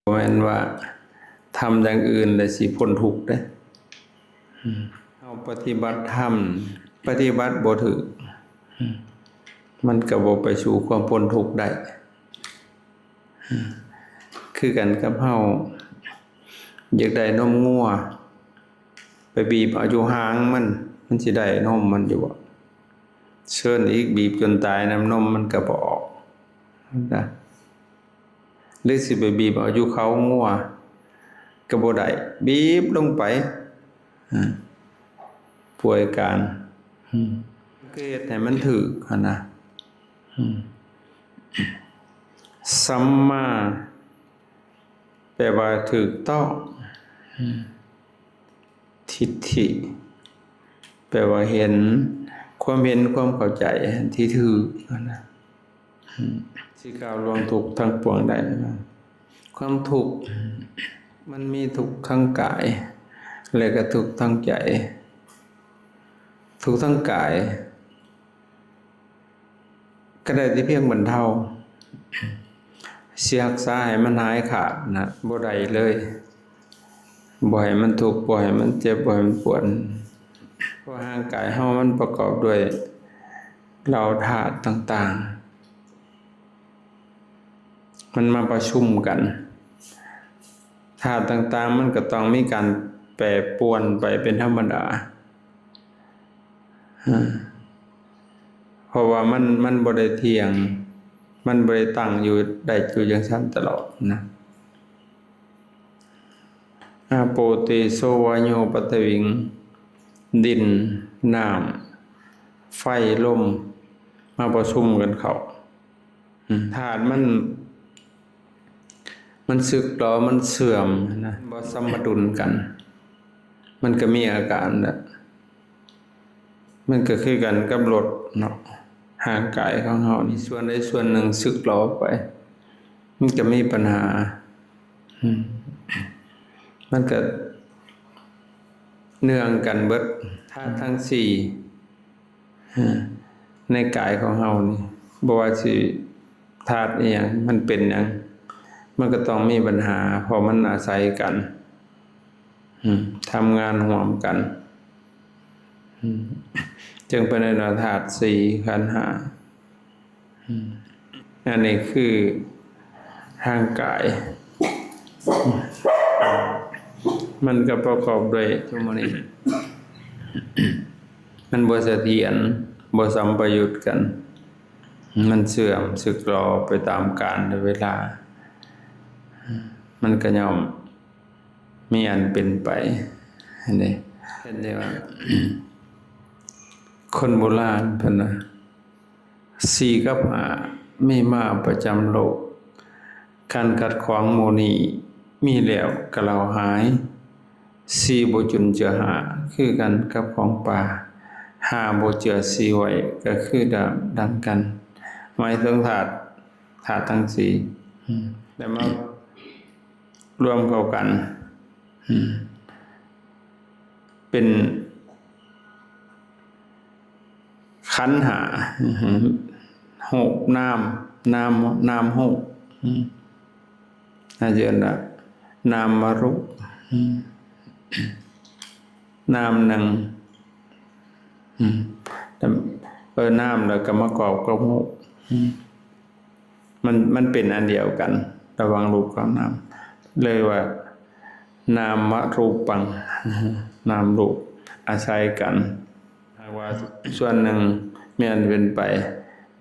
ບໍ່ແມ່ນວ່າທຳຢ່າງອື່ນແລ້ວຊິພົ້ນທຸກເດ້. ເຮົາປະຕິບັດທຳ ປະຕິບັດບໍ່ຖືກ ມັນກໍບໍ່ໄປສູ່ຄວາມພົ້ນທຸກໄດ້. ຄືກັນກັບເຮົາຢາກໄດ້ນົມງົວ ໄປບີບເອົາຢູ່ຫາງມັນ ມັນຊິໄດ້ນົມມັນຢູ່ບໍ່? ເຊີນອີກ ບີບຈົນຕາຍ ນ້ຳນົມມັນກໍບໍ່ອອກນະ. ຫຼືຊິໄປບີບເອົາຢູ່ເຂົາງົວກໍບໍ່ໄດ້ ບີບລົງໄປ ອາ ປ່ວຍການ ອາ ກໍເຮັດໃຫ້ມັນຖືກຫັ້ນນະ. ອາ ສຳມາ ແປວ່າຖືກຕ້ອງ ອາ ທິດຖິ ແປວ່າເຫັນ ຄວາມເຫັນ ຄວາມເຂົ້າໃຈທີ່ຖືກຫັ້ນນະ. ອາ ຊິກ້າວລ່ວງທຸກທັງປວງໄດ້. ຄວາມທຸກມັນມີທຸກທາງກາຍ ແລະກໍທຸກທາງໃຈ. ທຸກທາງກາຍ ກໍໄດ້ແຕ່ພຽງບັນເທົາ ຊິຮັກສາໃຫ້ມັນຫາຍຂາດນະ ບໍ່ໄດ້ເລີຍ. ບໍ່ໃຫ້ມັນທຸກ ບໍ່ໃຫ້ມັນເຈັບ ບໍ່ໃຫ້ມັນປວດ ເພາະຮ່າງກາຍເຮົາມັນປະກອບດ້ວຍເຫຼົ່າທາດຕ່າງໆ ມັນມາປະຊຸມກັນ. ທາດຕ່າງໆມັນກໍຕ້ອງມີການແປປວນໄປເປັນທຳມະດາ. ເພາະວ່າມັນ ມັນບໍ່ໄດ້ທ່ຽງ ມັນບໍ່ໄດ້ຕັ້ງຢູ່ ໄດ້ຢູ່ຈັ່ງຊັ້ນຕະຫຼອດນະ. ອາໂປເຕໂຊວາໂຍປັດທະວິງ ດິນ ນ້ຳ ໄຟ ລົມ ມາປະຊຸມກັນເຂົ້າ. ອາ ທາດມັນ ມັນສຶກຫຼໍ ມັນເສື່ອມນະ ບໍ່ສະມະດຸນກັນ ມັນກໍມີອາການແຫຼະ. ມັນກໍຄືກັນກັບລົດເນາະ ຮ່າງກາຍຂອງເຮົານີ້ ສ່ວນໃດສ່ວນໜຶ່ງສຶກຫຼໍໄປ ມັນກໍມີບັນຫາ. ອາ ມັນກໍເນື່ອງກັນເບິດ ທາດທັງສີ່ ໃນກາຍຂອງເຮົານີ້ ບໍ່ວ່າຊິທາດອີ່ຫຍັງ ມັນເປັນຫຍັງ ມັນກໍຕ້ອງມີບັນຫາ ເພາະມັນອາໄສກັນ ອາ ທຳງານຮ່ວມກັນ ອາ ຈຶ່ງເປັນອັນວ່າທາດສີ່ ຂັນຫ້າ. ອາ ອັນນີ້ຄືຮ່າງກາຍ ມັນກໍປະກອບດ້ວຍ ທຸກມື້ນີ້ມັນບໍ່ສະຖຽນ ບໍ່ສຳປະຍຸດກັນ ມັນເສື່ອມສຶກຫຼໍໄປຕາມການແລະເວລາ ມັນກໍຍ່ອມມີອັນເປັນໄປ. ເຫັນເດ້ ເຫັນເດ້ວ່າ ຄົນໂບລານເພິ່ນວ່າ ສີ່ກັບຫ້າມີມາປະຈຳໂລກ ການຂັດຂວາງໝູ່ນີ້ມີແລ້ວກະເລົ່າຫາຍ ສີ່ບໍ່ຈຸນເຈືອຫ້າ ຄືກັນກັບຂອງປ່າ ຫ້າບໍ່ເຈືອສີ່ໄວ້ ກໍຄືດຳກັນ ໝາຍເຖິງທາດ ທາດທັງສີ່ ອາ ແລ້ວມາລວມເຂົ້າກັນ ອາ ເປັນ ຂັນຫ້າ ຮູບນາມ ນາມ ນາມຮູບ ອາ ເອີ້ນວ່ານາມມະຮູບ ນາມໜຶ່ງ ເອີ ນາມແລ້ວກໍມາປະກອບກັບຮູບ ມັນ ມັນເປັນອັນດຽວກັນ ລະຫວ່າງຮູບກັບນາມ ເລີຍວ່ານາມມະຮູປັງ ນາມຮູບອາໄສກັນ ຫາກວ່າສ່ວນໜຶ່ງແມ່ນເປັນໄປ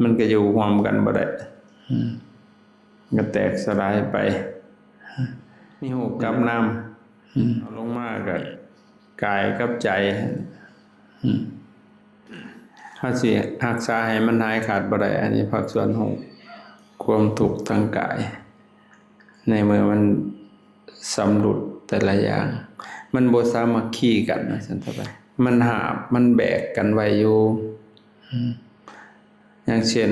ມັນກໍຢູ່ຮ່ວມກັນບໍ່ໄດ້ ອາ ກໍແຕກສະຫຼາຍໄປ ມີຮູບກັບນາມ ອາ ເອົາລົງມາກໍກາຍກັບໃຈ ອາ ເຮົາຊິຮັກສາໃຫ້ມັນຫາຍຂາດບໍ່ໄດ້ ອັນນີ້ພາກສ່ວນຂອງຄວາມທຸກທາງກາຍ ໃນເມື່ອມັນຊຳລຸດແຕ່ລະຢ່າງ ມັນບໍ່ສາມັກຄີກັນ ວ່າຊັ້ນເຖາະ ມັນຫາບ ມັນແບກກັນໄວ້ຢູ່ ອາ ຢ່າງເຊັ່ນ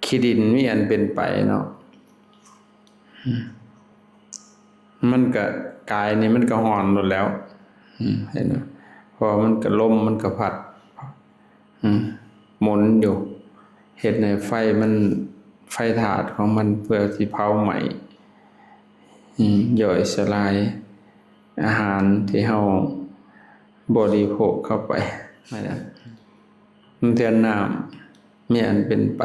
ຂີ້ດິນມີອັນເປັນໄປເນາະ ມັນກະ ກາຍນີ້ມັນກະຮ້ອນໂລດແລ້ວ ເຫັນບໍ່? ເພາະວ່າມັນກະ ລົມມັນກະພັດ ໝູນຢູ່ ເຮັດໃຫ້ໄຟມັນ ໄຟທາດຂອງມັນເພື່ອຊິເຜົາໄໝ້ ອືມ ຍ່ອຍສະຫຼາຍອາຫານທີ່ເຮົາບໍລິໂພກເຂົ້າໄປ. ບາງເທື່ອນ້ຳມີອັນເປັນໄປ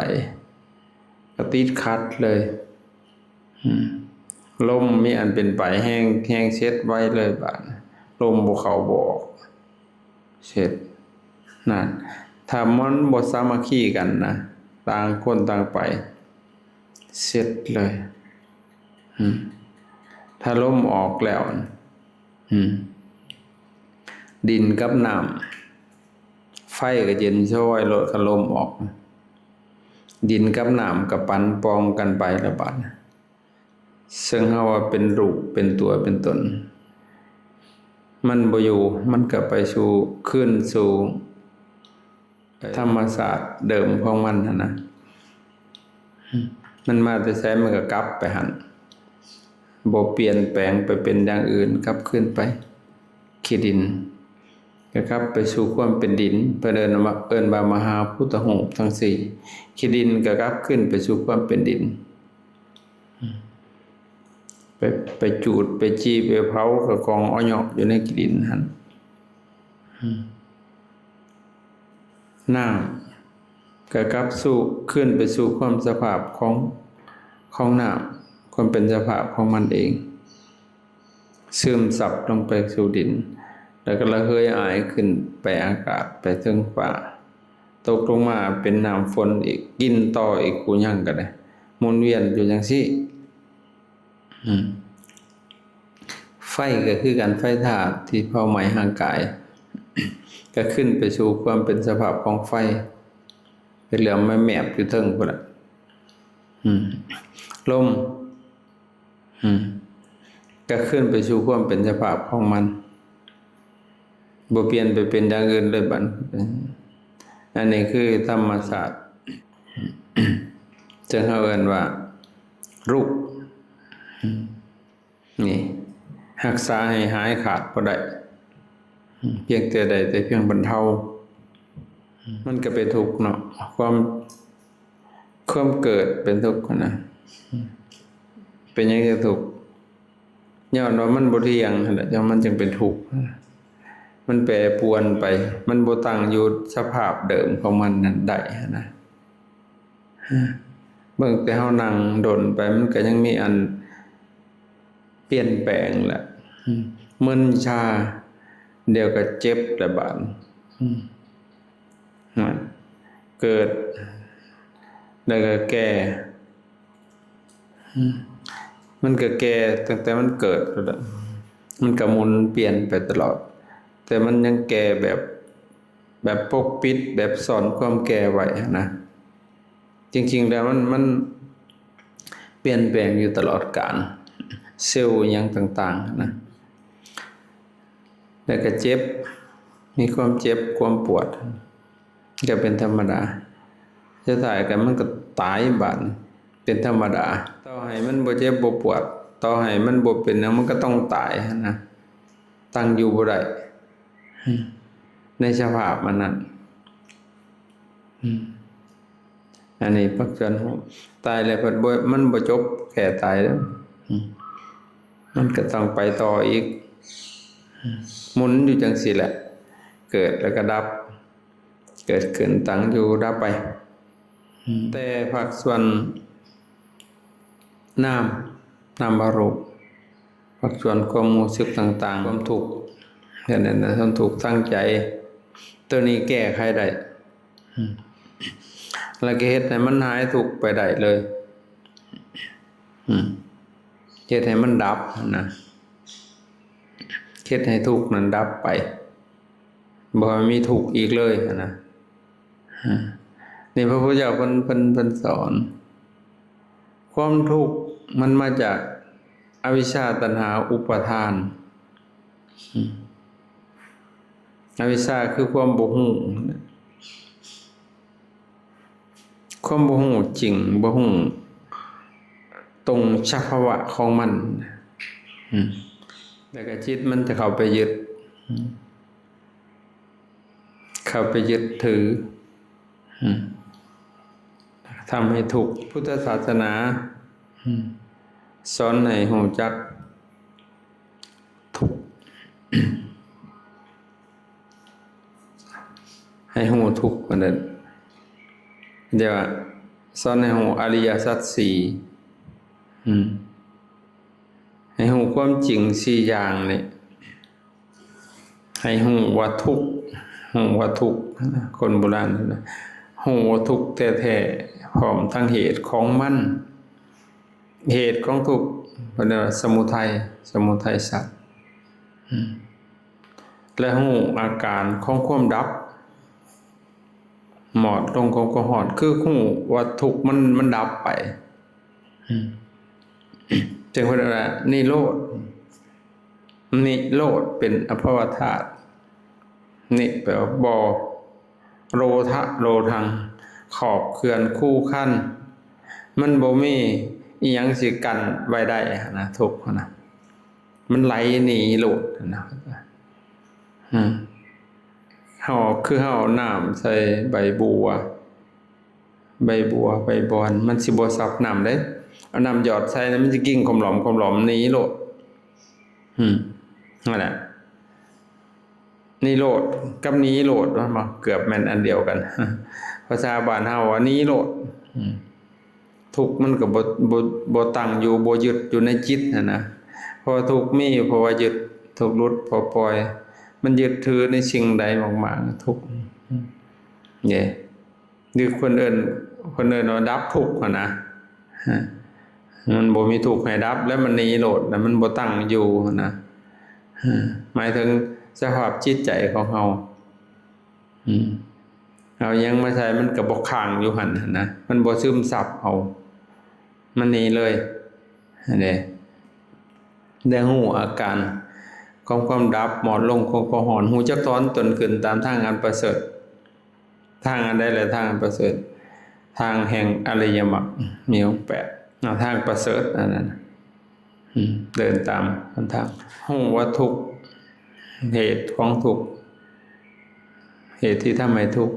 ກໍຕິດຂັດເລີຍ. ອືມ ລົມມີອັນເປັນໄປ ແຮງ ແຮງເຊັດໄວເລີຍບາດ ລົມບໍ່ເຂົ້າບໍ່ອອກ ເຊັດ. ນັ້ນ ຖ້າມັນບໍ່ສາມັກຄີກັນນະ ຕ່າງຄົນຕ່າງໄປ ເຊັດເລີຍ. ອືມ ຖ້າລົມອອກແລ້ວ ອືມ ດິນກັບນ້ຳ ໄຟກໍເຢັນສະຫວາຍໂລດ ຄັນລົມອອກ ດິນກັບນ້ຳກໍປັ່ນປ່ອງກັນໄປລະບາດ. ເຊິ່ງເຮົາວ່າເປັນຮູບ ເປັນຕົວ ເປັນຕົນ ມັນບໍ່ຢູ່ ມັນກໍໄປສູ່ ຄືນສູ່ທຳມະຊາດເດີມຂອງມັນຫັ້ນນະ. ມັນມາແຕ່ໃສ ມັນກໍກັບໄປຫັ້ນ ບໍ່ປ່ຽນແປງໄປເປັນຢ່າງອື່ນ ກັບຄືນໄປ. ຂີ້ດິນກໍກັບໄປສູ່ຄວາມເປັນດິນ ເພິ່ນເອີ້ນວ່າ ເອີ້ນວ່າມະຫາພຸດທະຮູບທັງສີ່. ຂີ້ດິນກໍກັບຄືນໄປສູ່ຄວາມເປັນດິນ ໄປ ໄປຈູດ ໄປຈີ່ ໄປເຜົາ ກໍກອງເອົາເຍາະຢູ່ໃນຂີ້ດິນຫັ້ນ. ນ້ຳກໍກັບສູ່ ຄືນໄປສູ່ຄວາມສະພາບຂອງ ຂອງນ້ຳ ຄວາມເປັນສະພາບຂອງມັນເອງ. ຊຶມຊັບລົງໄປສູ່ດິນ ແລ້ວກໍລະເຫີຍອາຍຂຶ້ນໄປອາກາດ ໄປເທິງຟ້າ ຕົກລົງມາເປັນນ້ຳຝົນອີກ ກິນຕໍ່ອີກ ຜູ້ຍັງກໍໄດ້ ໝູນວຽນຢູ່ຈັ່ງຊີ້. ອືມ ໄຟກໍຄືກັນ ໄຟທາດທີ່ເຜົາໄໝ້ຮ່າງກາຍ ກໍຂຶ້ນໄປສູ່ຄວາມເປັນສະພາບຂອງໄຟ ໄປເຫຼືອມແມບຢູ່ເທິງພຸ້ນລະ. ອືມ ລົມ ອືມ ກໍຄືນໄປສູ່ຄວາມເປັນສະພາບຂອງມັນ ບໍ່ປ່ຽນໄປເປັນຢ່າງອື່ນເລີຍບັດ. ອັນນີ້ຄືທຳມະຊາດ ເຊິ່ງເຮົາເອີ້ນວ່າໂລກ ນີ້ ຮັກສາໃຫ້ຫາຍຂາດບໍ່ໄດ້ ພຽງແຕ່ໄດ້ແຕ່ພຽງບັນເທົາ ມັນກໍເປັນທຸກເນາະ ຄວາມ ຄວາມເກີດເປັນທຸກຫັ້ນນະ. ເປັນຫຍັງຈຶ່ງທຸກ? ຍ້ອນວ່າມັນບໍ່ທ່ຽງຫັ້ນແຫຼະ ຈັ່ງມັນຈຶ່ງເປັນທຸກ. ມັນແປປວນໄປ ມັນບໍ່ຕັ້ງຢູ່ສະພາບເດີມຂອງມັນນັ້ນໄດ້ຫັ້ນນະ. ເບິ່ງແຕ່ເຮົານັ່ງດົນໄປ ມັນກໍຍັງມີອັນປ່ຽນແປງແຫຼະ ມຶນຊາ ດຽວກໍເຈັບລະບາດ. ເກີດ ແລ້ວກໍແກ່ ມັນກໍແກ່ຕັ້ງແຕ່ມັນເກີດ ມັນກໍໝູນປ່ຽນໄປຕະຫຼອດ ແຕ່ມັນຍັງແກ່ແບບ ແບບປົກປິດ ແບບສ້ອນຄວາມແກ່ໄວ້ຫັ້ນນະ. ຈິງໆແລ້ວມັນ ມັນປ່ຽນແປງຢູ່ຕະຫຼອດການ ເຊວຫຍັງຕ່າງໆນະ ແລ້ວກໍເຈັບ ມີຄວາມເຈັບຄວາມປວດ ກໍເປັນທຳມະດາ ສຸດທ້າຍກໍມັນກໍຕາຍບາດ ເປັນທຳມະດາ. ຕໍ່ໃຫ້ມັນບໍ່ເຈັບບໍ່ປວດ ຕໍ່ໃຫ້ມັນບໍ່ເປັນຫຍັງ ມັນກໍຕ້ອງຕາຍຫັ້ນນະ ຕັ້ງຢູ່ບໍ່ໄດ້ ໃນສະພາບອັນນັ້ນ. ອັນນີ້ພາກສ່ວນຮູ້ ຕາຍແລ້ວເພິ່ນບໍ່ ມັນບໍ່ຈົບແຄ່ຕາຍເດີ້ ມັນກໍຕ້ອງໄປຕໍ່ອີກ ໝູນຢູ່ຈັ່ງຊີ້ແຫຼະ ເກີດແລ້ວກໍດັບ ເກີດຂຶ້ນ ຕັ້ງຢູ່ ດັບໄປ. ແຕ່ພາກສ່ວນນາມ ນາມະຮູບ ພາກສ່ວນຄວາມຮູ້ສຶກຕ່າງໆ ຄວາມທຸກ ເຮັດໃຫ້ເປັນຄວາມທຸກທາງໃຈ ໂຕນີ້ແກ້ໄຂໄດ້ ແລ້ວກໍເຮັດໃຫ້ມັນຫາຍທຸກໄປໄດ້ເລີຍ ເຮັດໃຫ້ມັນດັບຫັ້ນນະ ເຮັດໃຫ້ທຸກນັ້ນດັບໄປ ບໍ່ໃຫ້ມີທຸກອີກເລີຍຫັ້ນນະ. ນີ້ພະພຸດທະເຈົ້າເພິ່ນ ເພິ່ນ ເພິ່ນສອນ ຄວາມທຸກມັນມາຈາກອະວິຊຊາ ຕັນຫາ ອຸປາທານ. ອະວິຊຊາຄືຄວາມບໍ່ຮູ້ ຄວາມບໍ່ຮູ້ຈິງ ບໍ່ຮູ້ຕົງສະພາວະຂອງມັນ ແລ້ວກໍຈິດມັນຈະເຂົ້າໄປຍຶດ ເຂົ້າໄປຍຶດຖື ທຳໃຫ້ທຸກ. ພຸດທະສາສະໜາ ສອນໃຫ້ຮູ້ຈັກທຸກ ໃຫ້ຮູ້ທຸກ ອັນນັ້ນ ເອີ້ນວ່າສອນໃຫ້ຮູ້ອະລິຍະສັດສີ່ ອືມ ໃຫ້ຮູ້ຄວາມຈິງສີ່ຢ່າງນີ້ ໃຫ້ຮູ້ວ່າທຸກ ຮູ້ວ່າທຸກ ຄົນໂບລານນະ ຮູ້ວ່າທຸກແທ້ໆ ພ້ອມທັງເຫດຂອງມັນ ເຫດຂອງທຸກ ເພິ່ນເອີ້ນວ່າສະມຸໄທ ສະມຸໄທສັດ ອືມ ແລະ ຮູ້ອາການຂອງຄວາມດັບ ມອດລົງຂອງຄວາມຮ້ອນ ຄືຮູ້ວ່າທຸກມັນ ມັນດັບໄປ ອືມ ຈຶ່ງເພິ່ນເອີ້ນວ່ານິໂຣດ ນິໂຣດເປັນອະພະວະທາດ ນິແປວ່າບໍ່ ໂຣທະໂຣທັງ ຂອບເຂື່ອນຄູຄັນ ມັນບໍ່ມີອີ່ຫຍັງຊິກັ້ນໄວ້ໄດ້ຫັ້ນນະ ທຸກຫັ້ນນະ ມັນໄຫຼໜີໂລດຫັ້ນນະ ອືມ ເຮົາ ຄືເຮົາເອົານ້ຳໃສ່ໃບບົວ ໃບບົວ ໃບບອນ ມັນຊິບໍ່ຊັບນ້ຳເດ້ ເອົານ້ຳຢອດໃສ່ ມັນຊິກິ້ງຂອມຫຼອມ ຂອມຫຼອມ ໜີໂລດ ອືມ ນັ້ນແຫຼະ ນິໂຣດກັບໜີໂລດ ແມ່ນບໍ່? ເກືອບແມ່ນອັນດຽວກັນ ພາສາບ້ານເຮົາວ່າໜີໂລດ ອືມ ທຸກມັນກໍບໍ່ ບໍ່ ບໍ່ຕັ້ງຢູ່ ບໍ່ຍຶດຢູ່ໃນຈິດຫັ້ນນະ ເພາະວ່າທຸກມີ ເພາະວ່າຍຶດ ທຸກຫຼຸດ ເພາະປ່ອຍ ມັນຍຶດຖືໃນສິ່ງໃດມາກໆ ທຸກ ເດ້ ຫຼືເພິ່ນເອີ້ນ ເພິ່ນເອີ້ນວ່າດັບທຸກຫັ້ນນະ ມັນບໍ່ມີທຸກໃຫ້ດັບ ແລ້ວມັນໜີໂລດ ແລ້ວມັນບໍ່ຕັ້ງຢູ່ຫັ້ນນະ ໝາຍເຖິງສະພາບຈິດໃຈຂອງເຮົາ ອືມ ເອົາຫຍັງມາໃສ່ມັນກໍບໍ່ຄ້າງຢູ່ຫັ້ນຫັ້ນນະ ມັນບໍ່ຊຶມຊັບເອົາ ມັນໜີເລີຍ ຫັ້ນເດ້ ໄດ້ຮູ້ອາການຂອງຄວາມດັບ ມອດລົງຂອງຄວາມຮ້ອນ ຮູ້ຈັກຖອນຕົນຂຶ້ນຕາມທາງອັນປະເສີດ ທາງອັນໃດແລະທາງອັນປະເສີດ ທາງແຫ່ງອະລິຍະມັກ ມີອົງແປດ ເອົາທາງປະເສີດອັນນັ້ນ ອືມ ເດີນຕາມຫົນທາງ ຮູ້ວ່າທຸກ ເຫດຂອງທຸກ ເຫດທີ່ທຳໃຫ້ທຸກ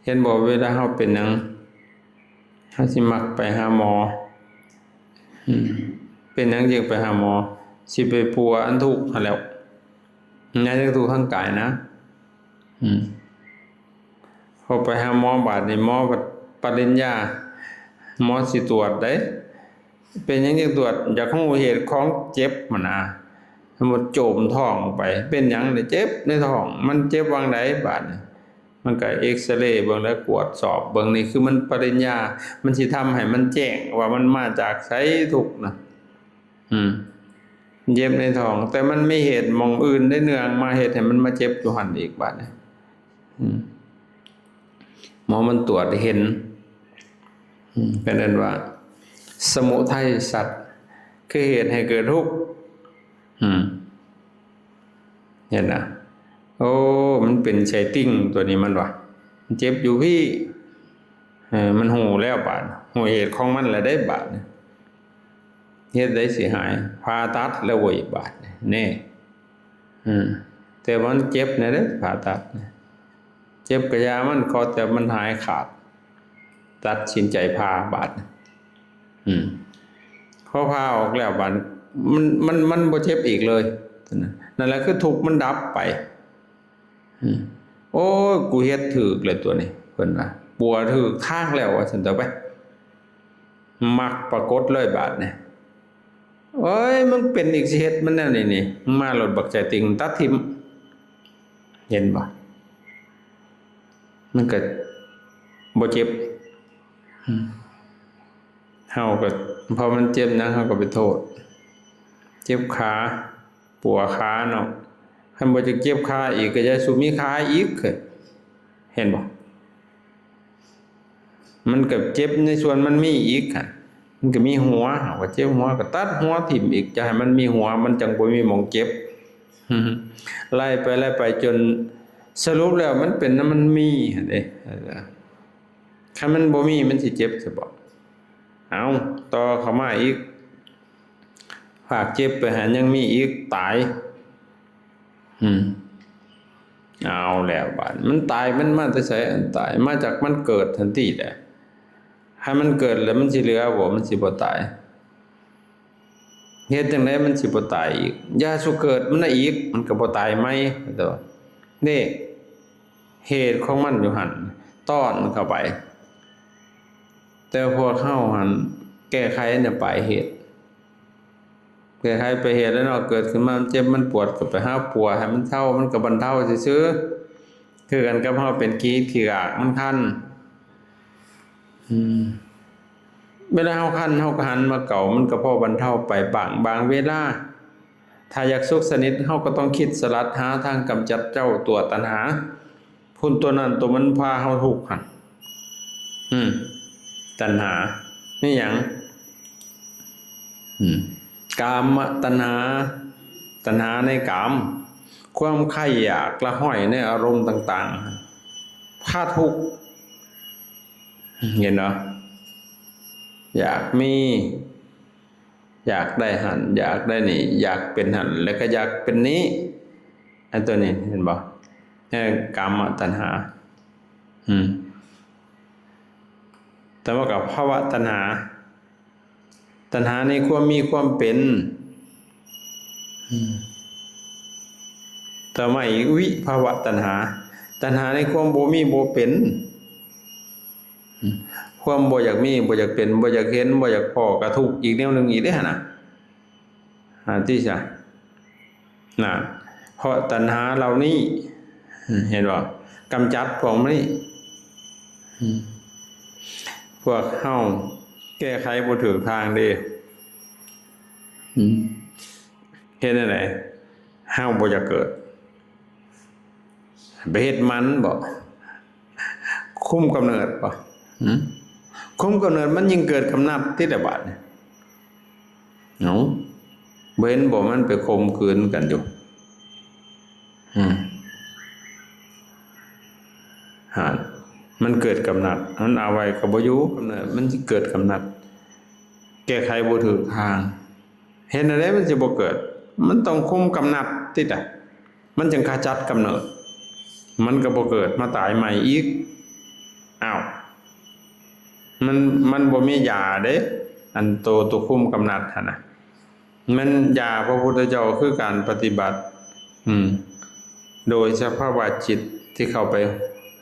ເຫັນບໍ່ ເວລາເຮົາເປັນຫຍັງ ເຮົາຊິມັກໄປຫາໝໍ ອືມ ເປັນຫຍັງຈຶ່ງໄປຫາໝໍ? ຊິໄປປົວອັນທຸກຫັ້ນແຫຼ້ວ ຍາກເຖິງທຸກທາງກາຍນະ ອືມ ພໍໄປຫາໝໍບາດນີ້ ໝໍປະລິນຍາ ໝໍຊິຕວດເດ້ ເປັນຫຍັງຈຶ່ງຕວດ? ຢາກຮູ້ເຫດຂອງເຈັບຫັ້ນນະ ສົມມຸດໂຈມທ້ອງໄປ ເປັນຫຍັງ? ເຈັບໃນທ້ອງ ມັນເຈັບຫວ່າງໃດບາດນີ້? ມັນກໍເອັກສະເລເບິ່ງ ແລະ ກວດສອບເບິ່ງ ນີ້ຄືມັນປະລິນຍາ ມັນຊິທຳໃຫ້ມັນແຈ້ງວ່າມັນມາຈາກໃສ ທຸກນະ ອືມ ເຈັບໃນທ້ອງ ແຕ່ມັນມີເຫດໝ່ອງອື່ນໄດ້ເນື່ອງມາເຮັດໃຫ້ມັນມາເຈັບຢູ່ຫັ້ນອີກບາດນີ້ ອືມ ໝໍມັນຕວດເຫັນ ອືມ ເພິ່ນເອີ້ນວ່າສະມຸໄທສັດ ຄືເຫດໃຫ້ເກີດທຸກ ອືມ ເຫັນນະ ໂອ້ ມັນເປັນໄສ້ຕິ່ງຕົວນີ້ ມັນວ່າ ມັນເຈັບຢູ່ພີ້ ເອີ ມັນຮູ້ແລ້ວບາດ ຮູ້ເຫດຂອງມັນແລ້ວເດ້ບາດນີ້ ເຮັດໃດຊິຫາຍ? ຜ່າຕັດແລ້ວເວີຍບາດນີ້ ແນ່ ອືມ ແຕ່ວ່າມັນເຈັບແນ່ເດ້ ຜ່າຕັດ ເຈັບກະຢ່າມັນ ຂໍແຕ່ມັນຫາຍຂາດ ຕັດສິນໃຈຜ່າບາດ ອືມ ພໍຜ່າອອກແລ້ວບາດ ມັນ ມັນ ມັນບໍ່ເຈັບອີກເລີຍ ນັ້ນແຫຼະ ຄືທຸກມັນດັບໄປ ອືມ ໂອ້ຍ ກູເຮັດຖືກແລ້ວຕົວນີ້ ເພິ່ນວ່າ ປົວຖືກທາງແລ້ວ ວ່າຊັ້ນເຖາະໄປ ມັກປາກົດເລີຍບາດນີ້ ໂອ້ຍ ມັນເປັນອີກ ຊິເຮັດມັນແນວນີ້ນີ້ ມາໂລດບັກໄສ້ຕິ່ງ ຕັດຖິ້ມ ເຫັນບໍ່? ມັນກໍບໍ່ເຈັບ ອືມ ເຮົາກໍ ພໍມັນເຈັບຫຍັງ ເຮົາກໍໄປໂທດ ເຈັບຂາ ປົວຂາເນາະ ຄັນບໍ່ຢາກເຈັບຂາອີກ ກໍຢ່າສູ່ມີຂາອີກ ເຫັນບໍ່? ມັນກໍເຈັບໃນສ່ວນມັນມີອີກຫັ້ນ ມັນກໍມີຫົວ ເຮົາກໍເຈັບຫົວ ກໍຕັດຫົວຖິ້ມອີກ ຈະໃຫ້ມັນມີຫົວ ມັນຈັ່ງບໍ່ມີໝ່ອງເຈັບ ໄລ່ໄປ ໄລ່ໄປ ຈົນສະຫຼຸບແລ້ວມັນເປັນນຳມັນມີຫັ້ນເດ້ ຄັນມັນບໍ່ມີມັນຊິເຈັບຊະບໍ? ເອົາ ຕໍ່ເຂົ້າມາອີກ ພາກເຈັບໄປຫັ້ນຍັງມີອີກ ຕາຍ ອືມ ເອົາແລ້ວບາດ ມັນຕາຍ ມັນມາແຕ່ໃສ? ອັນຕາຍມາຈາກມັນເກີດຫັ້ນຕິແຫຼະ ຄັນມັນເກີດແລ້ວມັນຊິເຫຼືອບໍ່? ມັນຊິບໍ່ຕາຍ ເຮັດຈັ່ງໃດມັນຊິບໍ່ຕາຍອີກ? ຢ່າສູ່ເກີດມັນນະອີກ, ມັນກໍບໍ່ຕາຍໃໝ່. ເດ້ ເຫດຂອງມັນຢູ່ຫັ້ນ, ຕ້ອນມັນເຂົ້າໄປ. ແຕ່ພວກເຮົາຫັ້ນແກ້ໄຂແນວປາຍເຫດ, ແກ້ໄຂປາຍເຫດແລ້ວເນາະ, ເກີດຂຶ້ນມາມັນເຈັບມັນປວດ ກໍໄປຫາປົວໃຫ້ມັນເຊົາ, ມັນກໍບັນເທົາຊື່ໆ. ຄືກັນກັບເຮົາເປັນຂີ້ ຂີ້ກາກມັນຄັນ. ອືມ ເວລາເຮົາຄັນ ເຮົາກໍຫັນມາເກົາ, ມັນກໍພໍບັນເທົາໄປບາງ, ບາງເວລາ. ຖ້າຢາກສຸກສະໜິດ ເຮົາກໍຕ້ອງຄິດສະຫຼັດ ຫາທາງກຳຈັດເຈົ້າຕົວຕັນຫາ ພຸ້ນ ຕົວນັ້ນ ຕົວມັນພາເຮົາທຸກຫັ້ນ. ອືມ ຕັນຫາມີຫຍັງ? ອືມ ກາມະຕັນຫາ, ຕັນຫາໃນກາມ, ຄວາມໃຄ່ຢາກລະຫ້ອຍໃນອາລົມຕ່າງໆ ພາທຸກ. ເຫັນບໍ່? ຢາກມີ ຢາກໄດ້ຫັ້ນ ຢາກໄດ້ນີ້ ຢາກເປັນຫັ້ນ ແລ້ວກໍຢາກເປັນນີ້. ອັນຕົວນີ້ເຫັນບໍ່? ເອີ ກາມະຕັນຫາ. ອືມ ຕໍ່ມາກໍພະວະຕັນຫາ, ຕັນຫາໃນຄວາມມີຄວາມເປັນ. ອືມ ຕໍ່ມາອີກ ວິພະວະຕັນຫາ, ຕັນຫາໃນຄວາມບໍ່ມີບໍ່ເປັນ. ອືມ ຄວາມບໍ່ຢາກມີ ບໍ່ຢາກເປັນ ບໍ່ຢາກເຫັນ ບໍ່ຢາກພໍ້ ກໍທຸກອີກແນວໜຶ່ງອີກເດ້ຫັ້ນນະ. ຫາຕິຊະ ນະ ເພາະຕັນຫາເຫຼົ່ານີ້ ເຫັນບໍ່? ກຳຈັດພວກມັນນີ້. ອືມ ພວກເຮົາແກ້ໄຂບໍ່ຖືກທາງເດ້. ອືມ ເຮັດແນວໃດ? ເຮົາບໍ່ຢາກເກີດ. ໄປເຮັດມັນບໍ? ຄຸມກຳເນີດບໍ? ຫື? ຄຸມກຳເນີດມັນຍິ່ງເກີດກຳນັດຕິລະບາດນີ້. ເອົ້າ ບໍ່ເຫັນບໍ ມັນໄປຂົ່ມຂືນກັນຢູ່. ອືມ ຫັ້ນ ມັນເກີດກຳນັດ, ມັນເອົາໄວ້ກໍບໍ່ຢູ່, ກຳເນີດມັນຊິເກີດກຳນັດ, ແກ້ໄຂບໍ່ຖືກທາງ. ເຮັດແນວໃດມັນຊິບໍ່ເກີດ? ມັນຕ້ອງຄຸມກຳນັດຕິດະ, ມັນຈຶ່ງຂະຈັດກຳເນີດ, ມັນກໍບໍ່ເກີດມາຕາຍໃໝ່ອີກ. ອ້າວ ມັນ ມັນບໍ່ມີຢາເດ້ ອັນໂຕ ໂຕຄຸມກຳນັດຫັ້ນນະ, ແມ່ນຢາພະພຸດທະເຈົ້າຄືການປະຕິບັດ ອືມ ໂດຍສະພາວະຈິດທີ່ເຂົ້າໄປ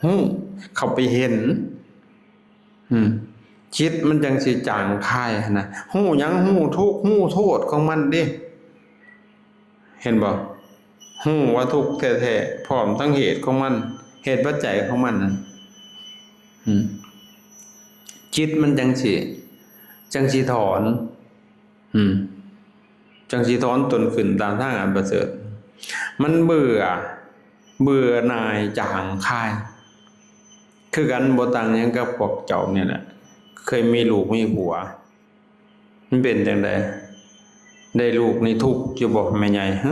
ຮູ້ ເຂົ້າໄປເຫັນ. ອືມ ຈິດມັນຈັ່ງຊິຈາງຄາຍຫັ້ນນະ. ຮູ້ຫຍັງ? ຮູ້ທຸກ ຮູ້ໂທດຂອງມັນເດ້. ເຫັນບໍ່? ຮູ້ວ່າທຸກແທ້ໆ ພ້ອມທັງເຫດຂອງມັນ ເຫດປັດໄຈຂອງມັນນັ້ນ. ອືມ ຈິດມັນຈັ່ງຊິ ຈັ່ງຊິຖອນ ອືມ ຈັ່ງຊິຖອນຕົນຂຶ້ນຕາມທາງອັນປະເສີດ. ມັນເບື່ອ ເບື່ອໜ່າຍຈາງຄາຍ ຄືກັນ ບໍ່ຕ່າງຫຍັງກັບພວກເຈົ້ານີ້ແຫຼະ. ເຄີຍມີລູກມີຜົວ ມັນເປັນຈັ່ງໃດ? ໄດ້ລູກນີ້ທຸກຢູ່ບໍ່ແມ່ໃຫຍ່? ຫຶ?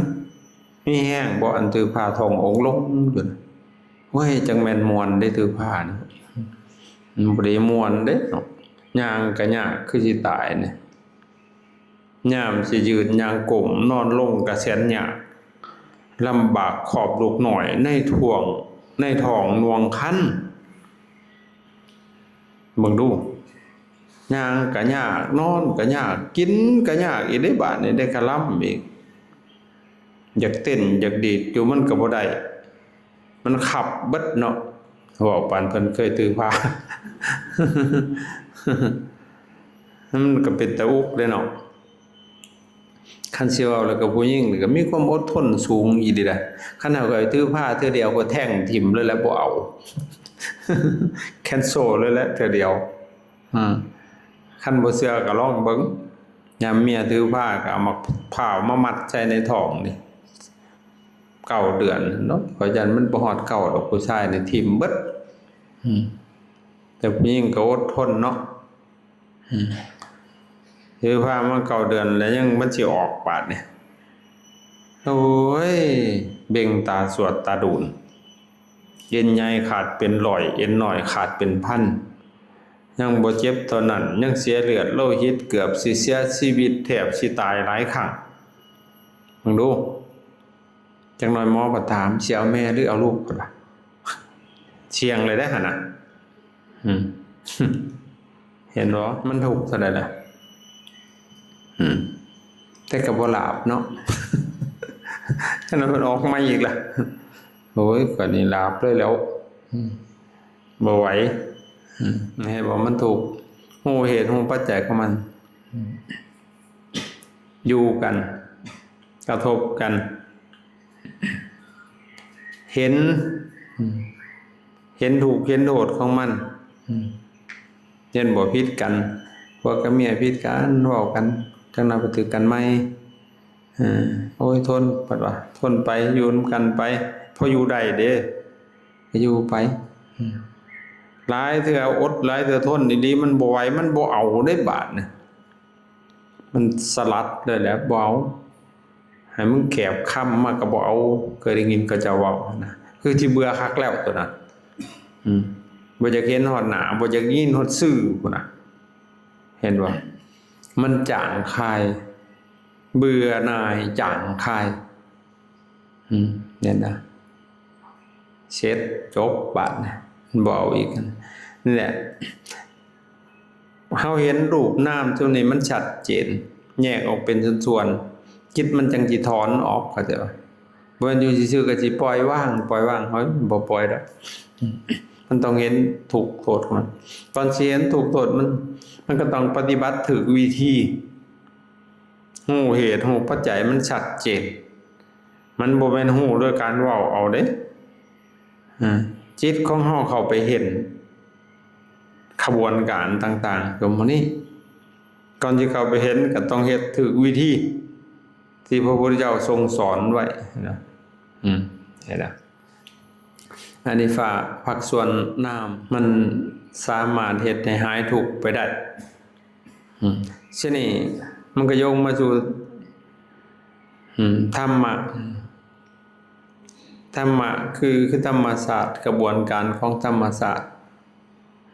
ມີແຮງບໍ່? ອັນຖືພາທ້ອງອົງລົງຢູ່ນະ. ໂອ້ຍ ຈັກແມ່ນມ່ວນເດ້ຖືພານີ້. ມັນບໍ່ໄດ້ມ່ວນເດ້ເນາະ. ຍ່າງກະຍາກຄືຊິຕາຍນີ້. ຍາມຊິຢືນຍ່າງກົ້ມ ນອນລົງກະແສນຍາກ, ລຳບາກຄອບລູກນ້ອຍໃນທ້ອງ ໃນທ້ອງໜ່ວງຄັນ. ເບິ່ງດູ ຍ່າງກະຍາກ ນອນກະຍາກ ກິນກະຍາກອີກເດ້. ບາດນີ້ໄດ້ຄະລຳອີກ ຢາກເຕັ້ນຢາກດີດຢູ່ມັນກະບໍ່ໄດ້ ມັນຄັບເບິດເນາະ. ເວົ້າປານເພິ່ນເຄີຍຖືພາ ມັນກໍເປັນຕາອຸກເດ້ເນາະ. ຄັນຊິເວົ້າແລ້ວກໍຜູ້ຍິງນີ້ກໍມີຄວາມອົດທົນສູງອີ່ຫຼີນະ. ຄັນເຮົາໄປຖືພາເທື່ອດຽວກໍແທງຖິ້ມເລີຍແຫຼະ ບໍ່ເອົາ ແຄນເຊິລເລີຍແຫຼະເທື່ອດຽວ. ອືມ ຄັນບໍ່ເຊື່ອກໍລອງເບິ່ງ. ຍາມເມຍຖືພາກໍເອົາໝາກພ້າວມາມັດໃສ່ໃນທ້ອງນີ້ ເກົ້າເດືອນເນາະ, ຂ້ອຍຢ້ານມັນບໍ່ຮອດເກົ້າດອກ, ຜູ້ຊາຍນີ້ຖິ້ມເບິດ. ອືມ ແຕ່ຜູ້ຍິງກໍອົດທົນເນາະ. ອືມ ຖືພາມາເກົ້າເດືອນແລ້ວ ຍັງມັນຊິອອກບາດນີ້. ໂອ້ຍ ເບັ່ງຕາສວດຕາດູນ, ເອັນໃຫຍ່ຂາດເປັນຮ້ອຍ ເອັນນ້ອຍຂາດເປັນພັນ. ຍັງບໍ່ເຈັບເທົ່ານັ້ນ ຍັງເສຍເລືອດໂລຫິດ, ເກືອບຊິເສຍຊີວິດ, ແທບຊິຕາຍຫຼາຍຄັ້ງ. ເບິ່ງດູ ຈັກໜ້ອຍໝໍກໍຖາມ ຊິເອົາແມ່ຫຼືເອົາລູກ ເພິ່ນວ່າ. ສ່ຽງເລີຍເດ້ຫັ້ນນະ. ອືມ ເຫັນບໍ່ ມັນທຸກເທົ່າໃດລະ. ອືມ ແຕ່ກໍບໍ່ຫຼາບເນາະ. ອັນນັ້ນມັນອອກມາອີກລະ. ໂອ້ຍ ກະນີ້ຫຼາບເລີຍແລ້ວ. ອືມ ບໍ່ໄຫວ. ອືມ ເຫັນບໍ່? ມັນທຸກ. ຮູ້ເຫດຮູ້ປັດໄຈຂອງມັນ. ອືມ ຢູ່ກັນ ກະທົບກັນ ເຫັນ ເຫັນທຸກເຫັນໂທດຂອງມັນ. ເຫັນບໍ່? ຜິດກັນ ຜົວກັບເມຍຜິດກັນ ເວົ້າກັນ ຈັກໜ້ອຍໄປຖືກກັນໃໝ່. ໂອ້ຍ ທົນ ເພິ່ນວ່າ ທົນໄປ ຢູ່ນຳກັນໄປ ພໍຢູ່ໄດ້ເດ້ ກໍຢູ່ໄປ. ຫຼາຍເທື່ອອົດ ຫຼາຍເທື່ອທົນດີໆ ມັນບໍ່ໄຫວ ມັນບໍ່ເອົາເດ້ບາດນີ້. ມັນສະຫຼັດເລີຍແຫຼະ ບໍ່ເອົາ ໃຫ້ມຶງແຄບຄຳມາກໍບໍ່ເອົາ. ເຄີຍໄດ້ຍິນເຂົາເຈົ້າເວົ້ານະ ຄືຊິເບື່ອຄັກແລ້ວໂຕນັ້ນ. ອືມ ບໍ່ຢາກເຫັນຮອດໜ້າ ບໍ່ຢາກໄດ້ຍິນຮອດຊື່ພຸ້ນນະ. ເຫັນບໍ່? ມັນຈາງຄາຍ ເບື່ອໜ່າຍຈາງຄາຍ. ອືມ ເຫັນນະ ເສັດ ຈົບບາດນີ້ ມັນບໍ່ເອົາອີກ. ນີ້ແຫຼະ ເຮົາເຫັນຮູບນາມໂຕນີ້ມັນຊັດເຈນ ແຍກອອກເປັນສ່ວນໆ ຈິດມັນຈັ່ງຊິຖອນອອກ ເຂົ້າໃຈບໍ່? ບໍ່ແມ່ນຢູ່ຊື່ໆກໍຊິປ່ອຍວາງ ປ່ອຍວາງ ເຮົາບໍ່ປ່ອຍດອກ. ມັນຕ້ອງເຫັນທຸກໂທດຂອງມັນ. ກ່ອນຊິເຫັນທຸກໂທດມັນ ມັນກໍຕ້ອງປະຕິບັດຖືກວິທີ ຮູ້ເຫດຮູ້ປັດໄຈມັນຊັດເຈນ. ມັນບໍ່ແມ່ນຮູ້ໂດຍການເວົ້າເອົາເດ້. ອາ ຈິດຂອງເຮົາເຂົ້າໄປເຫັນຂະບວນການຕ່າງໆ ຄືໝູ່ນີ້. ກ່ອນຊິເຂົ້າໄປເຫັນ ກໍຕ້ອງເຮັດຖືກວິທີທີ່ພະພຸດທະເຈົ້າຊົງສອນໄວ້ນະ. ອືມ ເຫັນລະ? ອັນນີ້ ພາກສ່ວນນາມ ມັນສາມາດເຮັດໃຫ້ຫາຍທຸກໄປໄດ້. ອືມ ທີນີ້ມັນກໍໂຍງມາສູ່ ອືມ ທຳມະ. ທຳມະຄື ຄືທຳມະຊາດ ກະບວນການຂອງທຳມະຊາດ.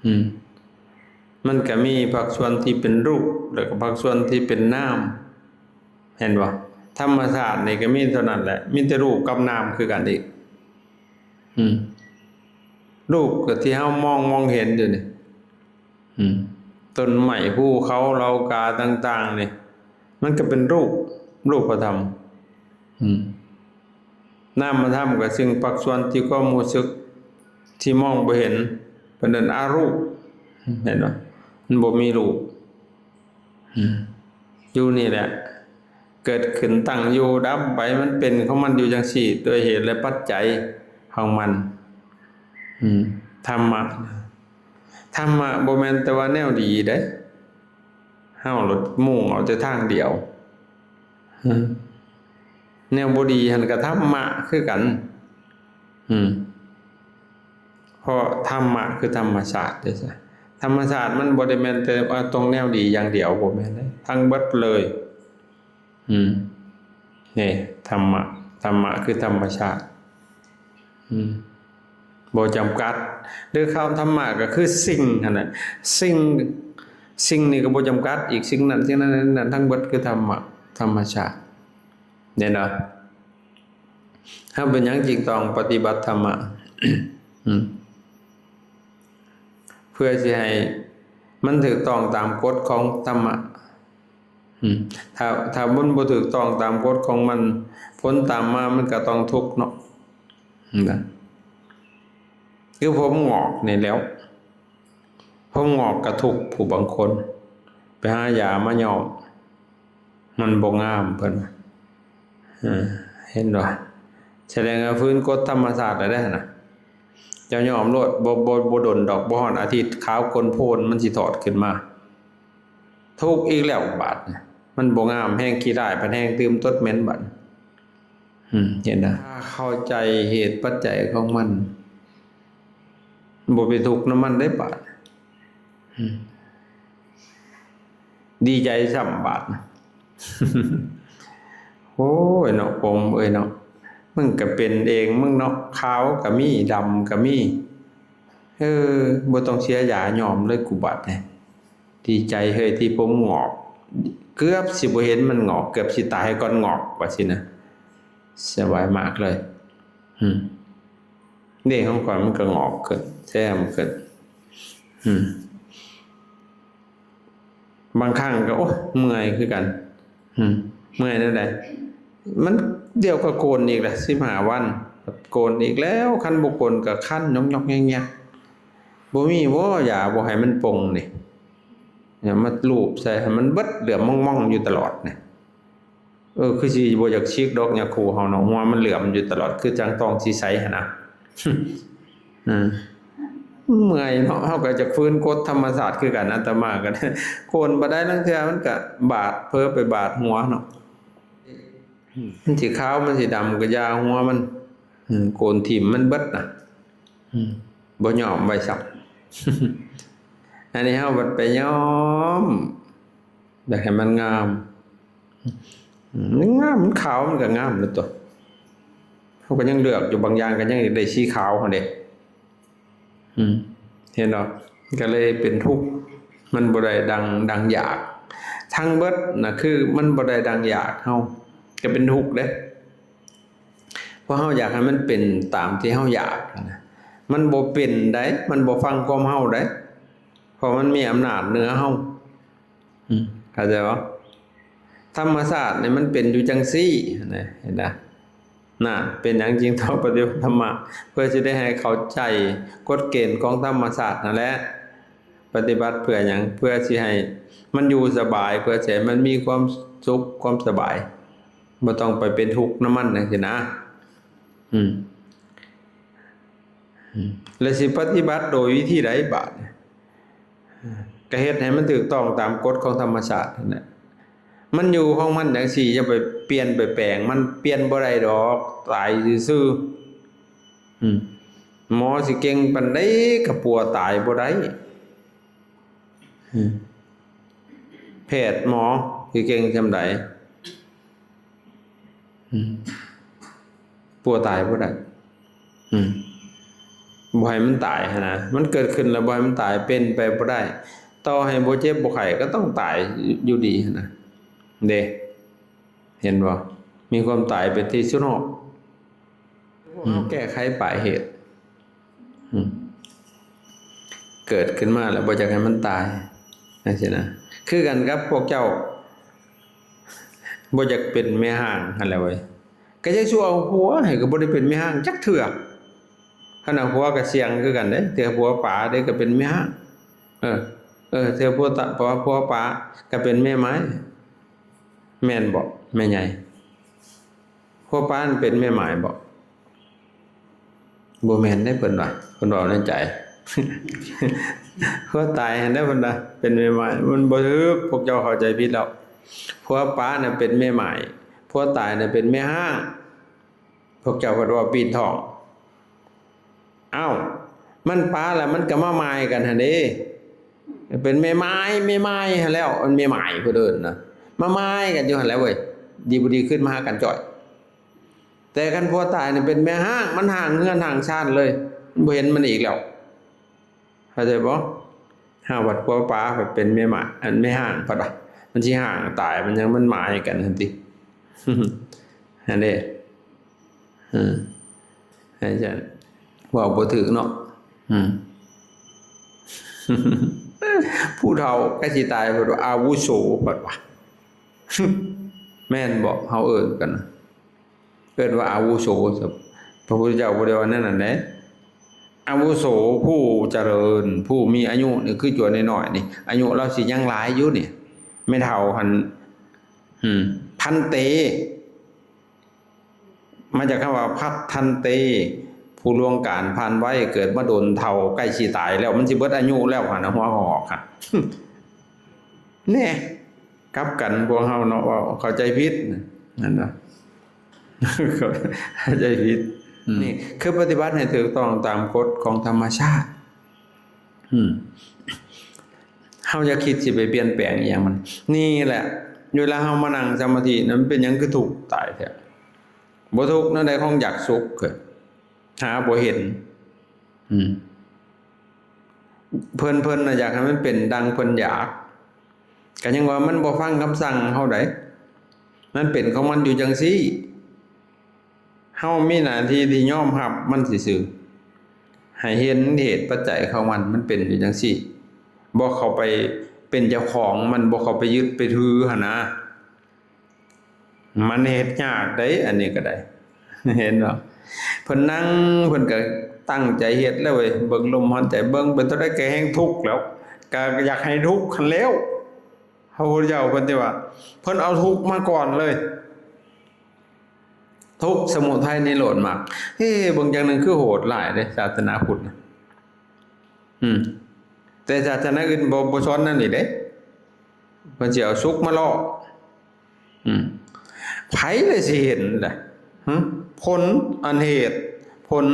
ອືມ ມັນກະມີພາກສ່ວນທີ່ເປັນຮູບ ແລ້ວກໍພາກສ່ວນທີ່ເປັນນາມ. ເຫັນບໍ່? ທຳມະຊາດນີ້ກໍມີເທົ່ານັ້ນແຫຼະ ມີແຕ່ຮູບກັບນາມຄືກັນອີກ. ອືມ ຮູບກໍທີ່ເຮົາມອງ ມອງເຫັນຢູ່ນີ້. ອືມ ຕົ້ນໄມ້ ພູເຂົາ ເຫຼົ່າກາຕ່າງໆນີ້ ມັນກໍເປັນຮູບ ຮູບປະທຳ. ອືມ ນາມມະທຳກໍຊຶ່ງພາກສ່ວນທີ່ຄວາມຮູ້ສຶກທີ່ມອງບໍ່ເຫັນ ເພິ່ນເອີ້ນອະຮູບ. ເຫັນບໍ່? ມັນບໍ່ມີຮູບ. ອືມ ຢູ່ນີ້ແຫຼະ ເກີດຂຶ້ນ ຕັ້ງຢູ່ ດັບໄປ ມັນເປັນຂອງມັນຢູ່ຈັ່ງຊີ້ ດ້ວຍເຫດ ແລະ ປັດໄຈຂອງມັນ. ອືມ ທຳມະ ທຳມະບໍ່ແມ່ນແຕ່ວ່າແນວດີເດ້. ເຮົາໂລດມຸ່ງເອົາແຕ່ທາງດຽວ. ອືມ ແນວບໍ່ດີຫັ້ນກໍທຳມະຄືກັນ. ອືມ ເພາະທຳມະຄືທຳມະຊາດເດ້. ທຳມະຊາດມັນບໍ່ໄດ້ແມ່ນແຕ່ວ່າຕ້ອງແນວດີຢ່າງດຽວ ບໍ່ແມ່ນເດ້ ທັງເບິດເລີຍ. ອືມ ນີ້ ທຳມະ ທຳມະຄືທຳມະຊາດ. ອືມ ບໍ່ຈຳກັດ ຫຼື ຄຳວ່າທຳມະກໍຄືສິ່ງຫັ້ນແຫຼະ. ສິ່ງ ສິ່ງນີ້ກໍບໍ່ຈຳກັດອີກ ສິ່ງນັ້ນ ສິ່ງນັ້ນ ນັ້ນ ທັງເບິດຄືທຳມະ ທຳມະຊາດ. ເຫັນບໍ່? ເຮົາເປັນຫຍັງຈຶ່ງຕ້ອງປະຕິບັດທຳມະ? ອືມ ເພື່ອຊິໃຫ້ມັນຖືກຕ້ອງຕາມກົດຂອງທຳມະ. ອືມ ຖ້າ ຖ້າມັນບໍ່ຖືກຕ້ອງຕາມກົດຂອງມັນ ຜົນຕາມມາມັນກໍຕ້ອງທຸກເນາະ. ນະ ຄືຜົມງອກນີ້ແຫຼ້ວ ຜົມງອກກະທຸກ ຜູ້ບາງຄົນໄປຫາຢາມາຍ້ອມ ມັນບໍ່ງາມ ເພິ່ນວ່າ. ເຫັນບໍ່? ສະແດງວ່າຝືນກົດທຳມະຊາດແລ້ວເດ້ຫັ້ນນະ. ເຈົ້າຍ້ອມໂລດ ບໍ່ ບໍ່ ບໍ່ດົນດອກ ບໍ່ຮອດອາທິດ ຂາວກົ້ນໂພນມັນຊິຖອດຂຶ້ນມາ. ທຸກອີກແລ້ວບາດນີ້ ມັນບໍ່ງາມ ແຮງຂີ້ຮ້າຍ ພັດແຮງຕື່ມຕົດເໝັນບາດ. ອືມ ເຫັນນະ? ຖ້າເຂົ້າໃຈເຫດປັດໄຈຂອງມັນ ບໍ່ໄປທຸກນຳມັນເດ້ບາດ. ອືມ ດີໃຈຊ້ຳບາດ. ໂອ້ຍເນາະ ຜົມເອີຍເນາະ ມຶງກະເປັນເອງມຶງເນາະ ຂາວກະມີ ດຳກະມີ. ເອີ ບໍ່ຕ້ອງເສຍຢາຍ້ອມເລີຍກູບາດນີ້. ດີໃຈເຮີ້ຍ ທີ່ຜົມງອກ ເກືອບຊິບໍ່ເຫັນມັນງອກ ເກືອບຊິຕາຍກ່ອນງອກ ວ່າຊີ້ນະ. ສະບາຍມາກເລີຍ. ອືມ ເດ້ ຂອງຂ້ອຍມັນກໍງອກຂຶ້ນ ແຊມຂຶ້ນ. ອືມ ບາງຄັ້ງກໍ ໂອ້ ເມື່ອຍຄືກັນ. ອືມ ເມື່ອຍແນວໃດ? ມັນດຽວກໍໂກນອີກລະ ສິບຫ້າວັນ ໂກນອີກແລ້ວ. ຄັນບໍ່ໂກນກໍຄັນຍອກໆແຍກໆ. ບໍ່ມີບໍ່ຢາບໍ່ໃຫ້ມັນປົ່ງນີ້? ມາລູບໃສ່ໃຫ້ມັນເບິດ ເຫຼືອມມອງໆຢູ່ຕະຫຼອດນີ້. ເອີ ຄືຊິບໍ່ຢາກຊິກດອກ ຍາຄູເຮົາເນາະ, ຫົວມັນເຫຼືອມຢູ່ຕະຫຼອດ ຄືຈັ່ງຕ້ອງຊິໃສຫັ້ນນະ. ອືມ ເມື່ອຍເນາະ, ເຮົາກໍຈະຟື້ນກົດທຳມະຊາດຄືກັນ. ອາດຕະມາກໍໂກນບໍ່ໄດ້, ລາງເທື່ອມັນກໍບາດ, ເຜີໄປບາດຫົວເນາະ. ມັນຊິຂາວ ມັນຊິດຳກໍຢ່າຫົວມັນ, ອືມ ໂກນຖິ້ມມັນເບິດນະ, ອືມ ບໍ່ຍອມໄວ້ຊ້ຳ. ອັນນີ້ເຮົາບັດໄປຍ້ອມ ຢາກໃຫ້ມັນງາມ, ອືມ ມັນງາມ ມັນຂາວ ມັນກໍງາມແລ້ວຕົວະ. ເຮົາກໍຍັງເລືອກຢູ່, ບາງຢ່າງກໍຍັງຢາກໄດ້ສີຂາວຫັ້ນເດ້. ອືມ ເຫັນບໍ່? ກໍເລີຍເປັນທຸກ, ມັນບໍ່ໄດ້ດັ່ງ, ດັ່ງຢາກ. ທັງເບິດນະ ຄືມັນບໍ່ໄດ້ດັ່ງຢາກເຮົາ, ກໍເປັນທຸກເດ້. ເພາະເຮົາຢາກໃຫ້ມັນເປັນຕາມທີ່ເຮົາຢາກນະ, ມັນບໍ່ເປັນໃດ໋, ມັນບໍ່ຟັງຄວາມເຮົາໃດ໋, ເພາະມັນມີອຳນາດເໜືອເຮົາ. ອືມ ເຂົ້າໃຈບໍ່? ທຳມະຊາດນີ້ມັນເປັນຢູ່ຈັ່ງຊີ້ນະ, ເຫັນນະ? ນະ ເປັນຫຍັງຈຶ່ງຕ້ອງປະຕິບັດທຳມະ? ເພື່ອຊິໄດ້ໃຫ້ເຂົ້າໃຈກົດເກນຂອງທຳມະຊາດນັ້ນແຫຼະ. ປະຕິບັດເພື່ອຫຍັງ? ເພື່ອຊິໃຫ້ມັນຢູ່ສະບາຍ, ເພື່ອຊິໃຫ້ມັນມີຄວາມສຸກຄວາມສະບາຍ, ບໍ່ຕ້ອງໄປເປັນທຸກນຳມັນຈັ່ງຊີ້ນະ. ອືມ ອືມ ແລ້ວຊິປະຕິບັດໂດຍວິທີໃດບາດນີ້? ກໍເຮັດໃຫ້ມັນຖືກຕ້ອງຕາມກົດຂອງທຳມະຊາດຫັ້ນແຫຼະ. ມັນຢູ່ຂອງມັນຈັ່ງຊີ້, ຢ່າໄປປ່ຽນໄປແປງ, ມັນປ່ຽນບໍ່ໄດ້ດອກ, ຕາຍຊື່ໆ. ອືມ ໝໍຊິເກັ່ງປານໃດກໍປົວຕາຍບໍ່ໄດ້. ອືມ ແພດໝໍຊິເກັ່ງສ່ຳໃດ, ອືມ ປົວຕາຍບໍ່ໄດ້. ອືມ ບໍ່ໃຫ້ມັນຕາຍຫັ້ນນະ, ມັນເກີດຂຶ້ນແລ້ວບໍ່ໃຫ້ມັນຕາຍ ເປັນໄປບໍ່ໄດ້. ຕໍ່ໃຫ້ບໍ່ເຈັບບໍ່ໄຂ້ກໍຕ້ອງຕາຍຢູ່ດີຫັ້ນນະເດ້. ເຫັນບໍ່? ມີຄວາມຕາຍເປັນທີ່ສຸດຮອບ. ອືມ ເຮົາແກ້ໄຂປາຍເຫດ. ອືມ ເກີດຂຶ້ນມາແລ້ວບໍ່ຢາກໃຫ້ມັນຕາຍ ຈັ່ງຊີ້ນະ. ຄືກັນກັບພວກເຈົ້າ ບໍ່ຢາກເປັນແມ່ຮ້າງຫັ້ນແຫຼະເວີຍ, ກໍຢາກສູ່ເອົາຜົວໃຫ້ ກໍບໍ່ໄດ້ເປັນແມ່ຮ້າງຈັກເທື່ອ. ຄັນເອົາຜົວກໍສ່ຽງຄືກັນເດ້, ເທື່ອຜົວປາເດ້ກໍເປັນແມ່ຮ້າງ. ເອີ ເອີ ເທື່ອຜົວຕາ ຜົວ ຜົວປາກໍເປັນແມ່ໝ້າຍ. ແມ່ນບໍ່ແມ່ໃຫຍ່? ຜົວປາຫັ້ນເປັນແມ່ໝ້າຍບໍ່? ບໍ່ແມ່ນເດ້ ເພິ່ນວ່າ, ເພິ່ນເວົ້າໃນໃຈ. ຜົວຕາຍຫັ້ນເດ້ ເພິ່ນວ່າເປັນແມ່ໝ້າຍ. ມັນບໍ່ຖືກ, ພວກເຈົ້າເຂົ້າໃຈຜິດແລ້ວ. ຜົວປານະເປັນແມ່ໝ້າຍ, ຜົວຕາຍນະເປັນແມ່ຮ້າງ. ພວກເຈົ້າພັດເວົ້າປີນທ້ອງ. ອ້າວ ມັນປາແລ້ວມັນກໍມາໝ້າຍກັນຫັ້ນເດ້, ເປັນແມ່ໝ້າຍ ແມ່ໝ້າຍຫັ້ນແລ້ວ. ມັນແມ່ໝ້າຍເພິ່ນເອີ້ນນະ, ມາໝ້າຍກັນຢູ່ຫັ້ນແຫຼະເວີຍ. ດີບໍ່ດີຂຶ້ນມາຫາກັນຈ້ອຍ. ແຕ່ຄັນຜົວຕາຍນີ້ເປັນແມ່ຮ້າງ, ມັນຮ້າງເຮືອນຮ້າງຊານເລີຍ, ມັນບໍ່ເຫັນມັນອີກແລ້ວ. ເຂົ້າໃຈບໍ່? ຫາກວ່າຜົວປາໄປເປັນແມ່ໝ້າຍ ອັນແມ່ຮ້າງ ພັດວ່າມັນຊິຮ້າງຕາຍ, ມັນຍັງ ມັນໝ້າຍກັນຫັ້ນຕິ. ຫັ້ນເດ້. ເອີ ໃຫ້ຊັ້ນ ເວົ້າບໍ່ຖືກເນາະ. ອືມ ຜູ້ເຖົ້າໃກ້ຊິຕາຍ ເພິ່ນວ່າອາວຸໂສ ເພິ່ນວ່າ. ແມ່ນບໍ່? ເຮົາເອີ້ນກັນນະ ເອີ້ນວ່າອາວຸໂສ. ພະພຸດທະເຈົ້າບໍ່ໄດ້ວ່າແນວນັ້ນເດ້. ອາວຸໂສ ຜູ້ຈະເລີນ ຜູ້ມີອາຍຸນີ້ ຄືຕົວນ້ອຍໆນີ້ ອາຍຸລາວຊິຍັງຫຼາຍຢູ່ນີ້. ແມ່ເຖົ້າຫັ້ນ ອືມ ພັນເຕ ມາຈາກຄຳວ່າພັດທັນເຕ ຜູ້ລ່ວງການຜ່ານໄວ, ເກີດມາດົນເຖົ້າໃກ້ຊິຕາຍແລ້ວ, ມັນຊິເບິດອາຍຸແລ້ວຫັ້ນນະ ຫົວຫອກຫັ້ນ. ແນ່ ກັບກັນພວກເຮົາເນາະ ເວົ້າເຂົ້າໃຈຜິດຫັ້ນນະ ເຂົ້າໃຈຜິດ. ອືມ ນີ້ຄືປະຕິບັດໃຫ້ຖືກຕ້ອງຕາມກົດຂອງທຳມະຊາດ. ອືມ ເຮົາຢ່າຄິດຊິໄປປ່ຽນແປງອີ່ຫຍັງມັນ. ນີ້ແຫຼະ ເວລາເຮົາມານັ່ງສະມາທິນະ ມັນເປັນຫຍັງຄືທຸກຕາຍແທ້? ບໍ່ທຸກແນວໃດ ຂອງຢາກສຸກ ຫາບໍ່ເຫັນ. ອືມ ເພິ່ນ ເພິ່ນນະຢາກໃຫ້ມັນເປັນດັ່ງເພິ່ນຢາກ, ກໍຍັງວ່າມັນບໍ່ຟັງຄຳສັ່ງເຮົາໃດ໋, ມັນເປັນຂອງມັນຢູ່ຈັ່ງຊີ້. ເຮົາມີໜ້າທີ່ທີ່ຍອມຮັບມັນຊື່ໆ, ໃຫ້ເຫັນເຫດປັດໄຈຂອງມັນ, ມັນເປັນຢູ່ຈັ່ງຊີ້. ບໍ່ເຂົ້າໄປເປັນເຈົ້າຂອງມັນ, ບໍ່ເຂົ້າໄປຍຶດໄປຖືຫັ້ນນະ. ມັນເຮັດຍາກເດ້ ອັນນີ້ກໍໄດ້ ເຫັນບໍ່? ເພິ່ນນັ່ງ ເພິ່ນກໍຕັ້ງໃຈເຮັດແລ້ວເວີຍ ເບິ່ງລົມຫາຍໃຈ ເບິ່ງເປັນເທົ່າໃດກໍແຮ່ງທຸກແລ້ວ ກໍຢາກໃຫ້ທຸກຫັ້ນແລ້ວ. ພະພຸດທະເຈົ້າເພິ່ນຊິວ່າ ເພິ່ນເອົາທຸກມາກ່ອນເລີຍ ທຸກ ສະມຸໄທ ນິໂຣດ ມັກ. ເອີ ເບິ່ງຢ່າງໜຶ່ງຄືໂຫດຫຼາຍເດ້ ສາສະໜາພຸດນະ. ອືມ ແຕ່ສາສະໜາອື່ນບໍ່ ບໍ່ສອນແນວນີ້ເດ້ ເພິ່ນຊິເອົາສຸກມາລໍ້. ອືມ ໃຜລະຊິເຫັນລະ ຫຶ ຜົນ ອັນເຫດຜົນ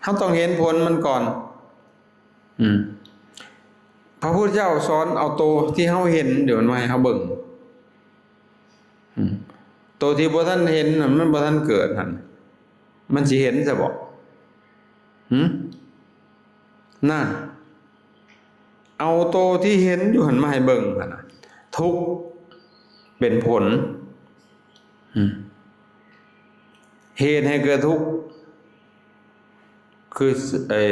ເຮົາຕ້ອງເຫັນຜົນມັນກ່ອນ. ອືມ ພະພຸດທະເຈົ້າສອນເອົາໂຕທີ່ເຮົາເຫັນຢູ່ມາໃຫ້ເຮົາເບິ່ງ. ອືມ ໂຕທີ່ບໍ່ທັນເຫັນນັ້ນ ມັນບໍ່ທັນເກີດຫັ້ນ ມັນຊິເຫັນຊະບໍ? ຫຶ ນັ້ນ ເອົາໂຕທີ່ເຫັນຢູ່ຫັ້ນມາໃຫ້ເບິ່ງຫັ້ນນະ ທຸກເປັນຜົນ. ອືມ ເຫດໃຫ້ເກີດທຸກ ຄື ເອີ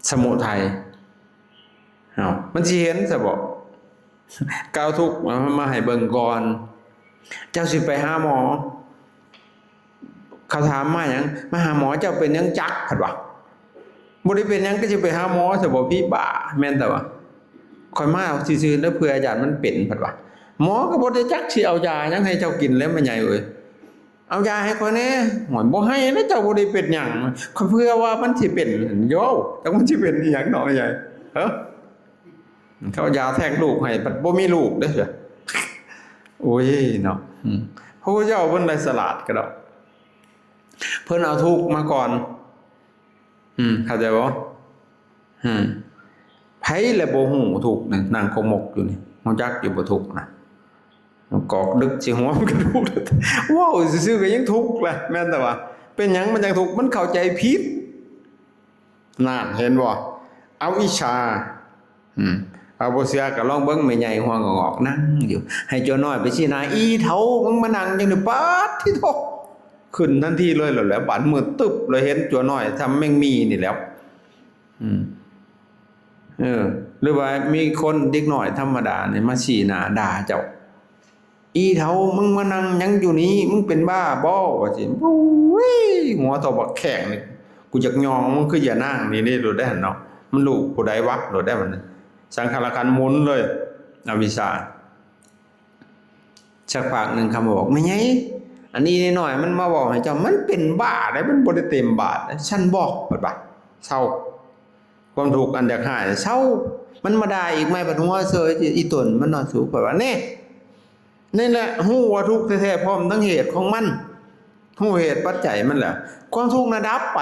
ສະມຸໄທ ເອົາ ມັນຊິເຫັນຊະບໍ? ກໍເອົາທຸກມາໃຫ້ເບິ່ງກ່ອນ. ເຈົ້າຊິໄປຫາໝໍ ເຂົາຖາມມາຫຍັງ? ມາຫາໝໍ ເຈົ້າເປັນຫຍັງຈັກ ເພິ່ນວ່າ. ບໍ່ໄດ້ເປັນຫຍັງ ກໍຊິໄປຫາໝໍຊະບໍ? ຜີບ້າ ແມ່ນແຕ່ວ່າ ຂ້ອຍມາຊື່ໆ ເດີ ເພື່ອຢ້ານມັນເປັນ ເພິ່ນວ່າ. ໝໍກໍບໍ່ໄດ້ຈັກຊິເອົາຢາຫຍັງໃຫ້ເຈົ້າກິນແລ້ວ ແມ່ໃຫຍ່ເອີຍ. ເອົາຢາໃຫ້ຂ້ອຍແດ່. ໂອ້ຍ ບໍ່ໃຫ້ແລ້ວ ເຈົ້າບໍ່ໄດ້ເປັນຫຍັງ. ຂ້ອຍເພື່ອວ່າມັນຊິເປັນ. ໂຢ ຈັກມັນຊິເປັນອີ່ຫຍັງເນາະ ແມ່ໃຫຍ່. ເອີ ເຂົາເອົາຢາແທກລູກໃຫ້ ບັດບໍ່ມີລູກເດ້. ໂອ້ຍເນາະ ອືມ ພະພຸດທະເຈົ້າເພິ່ນໄດ້ສະຫຼາດກະດອກ ເພິ່ນເອົາທຸກມາກ່ອນ. ອືມ ເຂົ້າໃຈບໍ່? ອືມ ໃຜລະບໍ່ຮູ້ທຸກນະ? ນັ່ງຂະໝົກຢູ່ນີ້ ຮູ້ຈັກຢູ່ບໍ່ທຸກນະ? ກອກດຶກຊິຫົວມັນກະທຸກ ເວົ້າຊື່ໆກໍຍັງທຸກລະ ແມ່ນແຕ່ວ່າ ເປັນຫຍັງມັນຈັ່ງທຸກ? ມັນເຂົ້າໃຈຜິດ. ນັ້ນ ເຫັນບໍ່? ອະວິຊຊາ. ອືມ ເອົາ ບໍ່ເຊື່ອກໍລອງເບິ່ງ ແມ່ໃຫຍ່ຫົວງອກໆ ນັ່ງຢູ່ ໃຫ້ຈົວນ້ອຍໄປຊີ້ໜ້າ ອີ່ເຖົ້າ ມຶງມານັ່ງຈັ່ງນີ້ ປາດທິໂທ ຂຶ້ນທັນທີເລີຍ. ແລ້ວ ແລ້ວບາດມືດຕຶບເລີຍ ເຫັນຈົວນ້ອຍຊ່ຳແມງໝີ່ນີ້ແລ້ວ. ອືມ ເອີ ຫຼືວ່າມີຄົນເດັກນ້ອຍທຳມະດານີ້ມາຊີ້ໜ້າດ່າເຈົ້າ ອີ່ເຖົ້າ ມຶງມານັ່ງຫຍັງຢູ່ນີ້? ມຶງເປັນບ້າບໍ? ວ່າຊີ້. ໂອ້ຍ ຫົວເທົ່າບັກແຂ້ງນີ້ ກູຢາກຍ່ອງມຶງຄືຢ່ານາງນີ້ເດ້ ໂລດໄດ້ຫັ້ນເນາະ. ມັນລູກຜູ້ໃດວະ ໂລດໄດ້ບັດນີ້. ສັງຂາລະຂັນໝູນເລີຍ ອະວິຊຊາ. ສັກພັກໜຶ່ງເຂົາມາບອກ ແມ່ໃຫຍ່ ອັນນີ້ນ້ອຍມັນມາເວົ້າໃຫ້ເຈົ້າ ມັນເປັນບ້າໄດ໋ ມັນບໍ່ໄດ້ເຕັມບາດ ຊັ້ນບໍ? ເພິ່ນວ່າ ເຊົາ ຄວາມທຸກອັນຢາກຮ້າຍເຊົາ. ມັນມາດ່າອີກໃໝ່ ບັດຫົວເຊີຍ ອີ່ຕົນມັນເນາະ ສູ ເພິ່ນວ່າ. ແນ່ ນີ້ແຫຼະ ຮູ້ວ່າທຸກແທ້ໆ ພ້ອມທັງເຫດຂອງມັນ ຮູ້ເຫດປັດໄຈມັນແລ້ວ ຄວາມທຸກນະດັບໄປ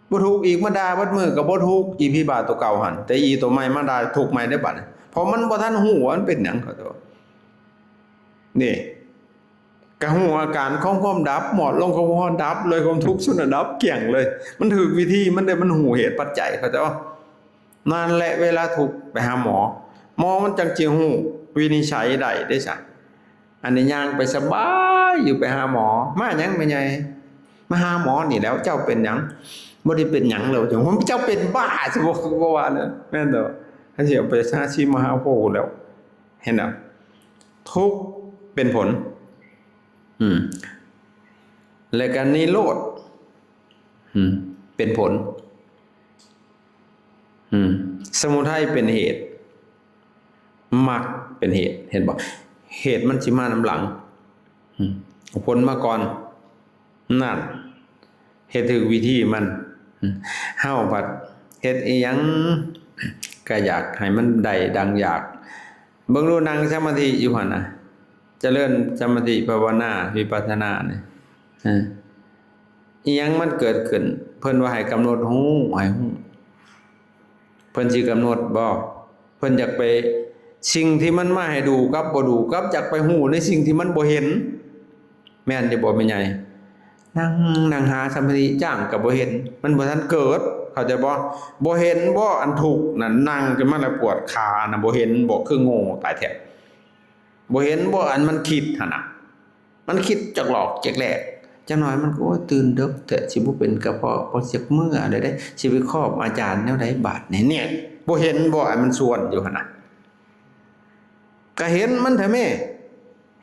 ບໍ່ທຸກອີກ. ມາດ່າເບິດມື້ກໍບໍ່ທຸກ ອີ່ຜີບ້າຕົວເກົ່າຫັ້ນ ແຕ່ອີ່ຕົວໃໝ່ມາດ່າທຸກໃໝ່ໄດ້ບັດນີ້ ເພາະມັນບໍ່ທັນຮູ້ວ່າມັນເປັນຫຍັງ. ເຂົ້າໃຈບໍ່? ນີ້ ກະຮູ້ອາການຂອງຄວາມດັບ ໝອດລົງຂອງຄວາມດັບເລີຍ ຄວາມທຸກສຸດນະດັບກ້ຽງເລີຍ. ມັນຖືກວິທີມັນເດ້ ມັນຮູ້ເຫດປັດໄຈ ເຂົ້າໃຈບໍ່? ນັ້ນແຫຼະ ເວລາທຸກໄປຫາໝໍ ໝໍມັນຈັ່ງຊິຮູ້ວິນິດໄສໄດ້ເດ້ຊະ. ອັນນີ້ຍ່າງໄປສະບາຍຢູ່ ໄປຫາໝໍ. ມາຫຍັງແມ່ໃຫຍ່? ມາຫາໝໍນີ້ແຫຼ້ວ. ເຈົ້າເປັນຫຍັງ? ບໍ່ໄດ້ເປັນຫຍັງແລ້ວ. ເຈົ້າເປັນບ້າຊິບໍ່ ຄືບໍ່ວ່າເລີຍ ແມ່ນແຕ່ວ່າ ຄັນຊິເອົາໄປຫາຊີມະຫາໂພແລ້ວ. ເຫັນບໍ່? ທຸກເປັນຜົນ ອືມ ແລະກະນິໂຣດ ອືມ ເປັນຜົນ ອືມ ສະມຸໄທເປັນເຫດ ມັກເປັນເຫດ ເຫັນບໍ່? ເຫດມັນຊິມານຳຫຼັງ ອືມ ຜົນມາກ່ອນ. ນັ້ນ ເຮັດຖືກວິທີມັນ ເຮົາພັດເຮັດອີ່ຫຍັງກະຢາກໃຫ້ມັນໄດ້ດັ່ງຢາກ. ເບິ່ງດູ ນັ່ງສະມາທິຢູ່ຫັ້ນນະ ຈະເລີນສະມາທິ ພາວະນາ ວິປັດສະນານີ້ ອີ່ຫຍັງມັນເກີດຂຶ້ນ ເພິ່ນວ່າໃຫ້ກຳນົດຮູ້ ໃຫ້ຮູ້ ເພິ່ນຊິກຳນົດບໍ່? ເພິ່ນຢາກໄປ ສິ່ງທີ່ມັນມາໃຫ້ດູກັບບໍ່ດູ ກັບຢາກໄປຮູ້ໃນສິ່ງທີ່ມັນບໍ່ເຫັນ. ແມ່ນຢູ່ບໍ່ແມ່ໃຫຍ່? ນັ່ງ ນັ່ງຫາສະມາທິຈ້າງກໍບໍ່ເຫັນ ມັນບໍ່ທັນເກີດ ເຂົ້າໃຈບໍ່? ບໍ່ເຫັນບໍ່ ອັນທຸກນັ້ນ ນັ່ງຂຶ້ນມາແລ້ວປວດຂານະ ບໍ່ເຫັນບໍ່? ຄືໂງ່ຕາຍແທ້ ບໍ່ເຫັນບໍ່ ອັນມັນຄິດຫັ້ນນະ ມັນຄິດຈອກຫຼອກຈາກແຫຼກ ຈັກໜ້ອຍມັນກໍ ໂອ້ຍ ຕື່ນເດິກແທ້ ຊິບໍ່ເປັນກະເພາະ ບໍ່ຈັກເມືອແລ້ວເດ້ ຊິໄປຄອບອາຈານແນວໃດບາດນີ້? ນີ້ ບໍ່ເຫັນບໍ່ ອັນມັນຊວນຢູ່ຫັ້ນນະ ກະເຫັນມັນແທ້ແມ້.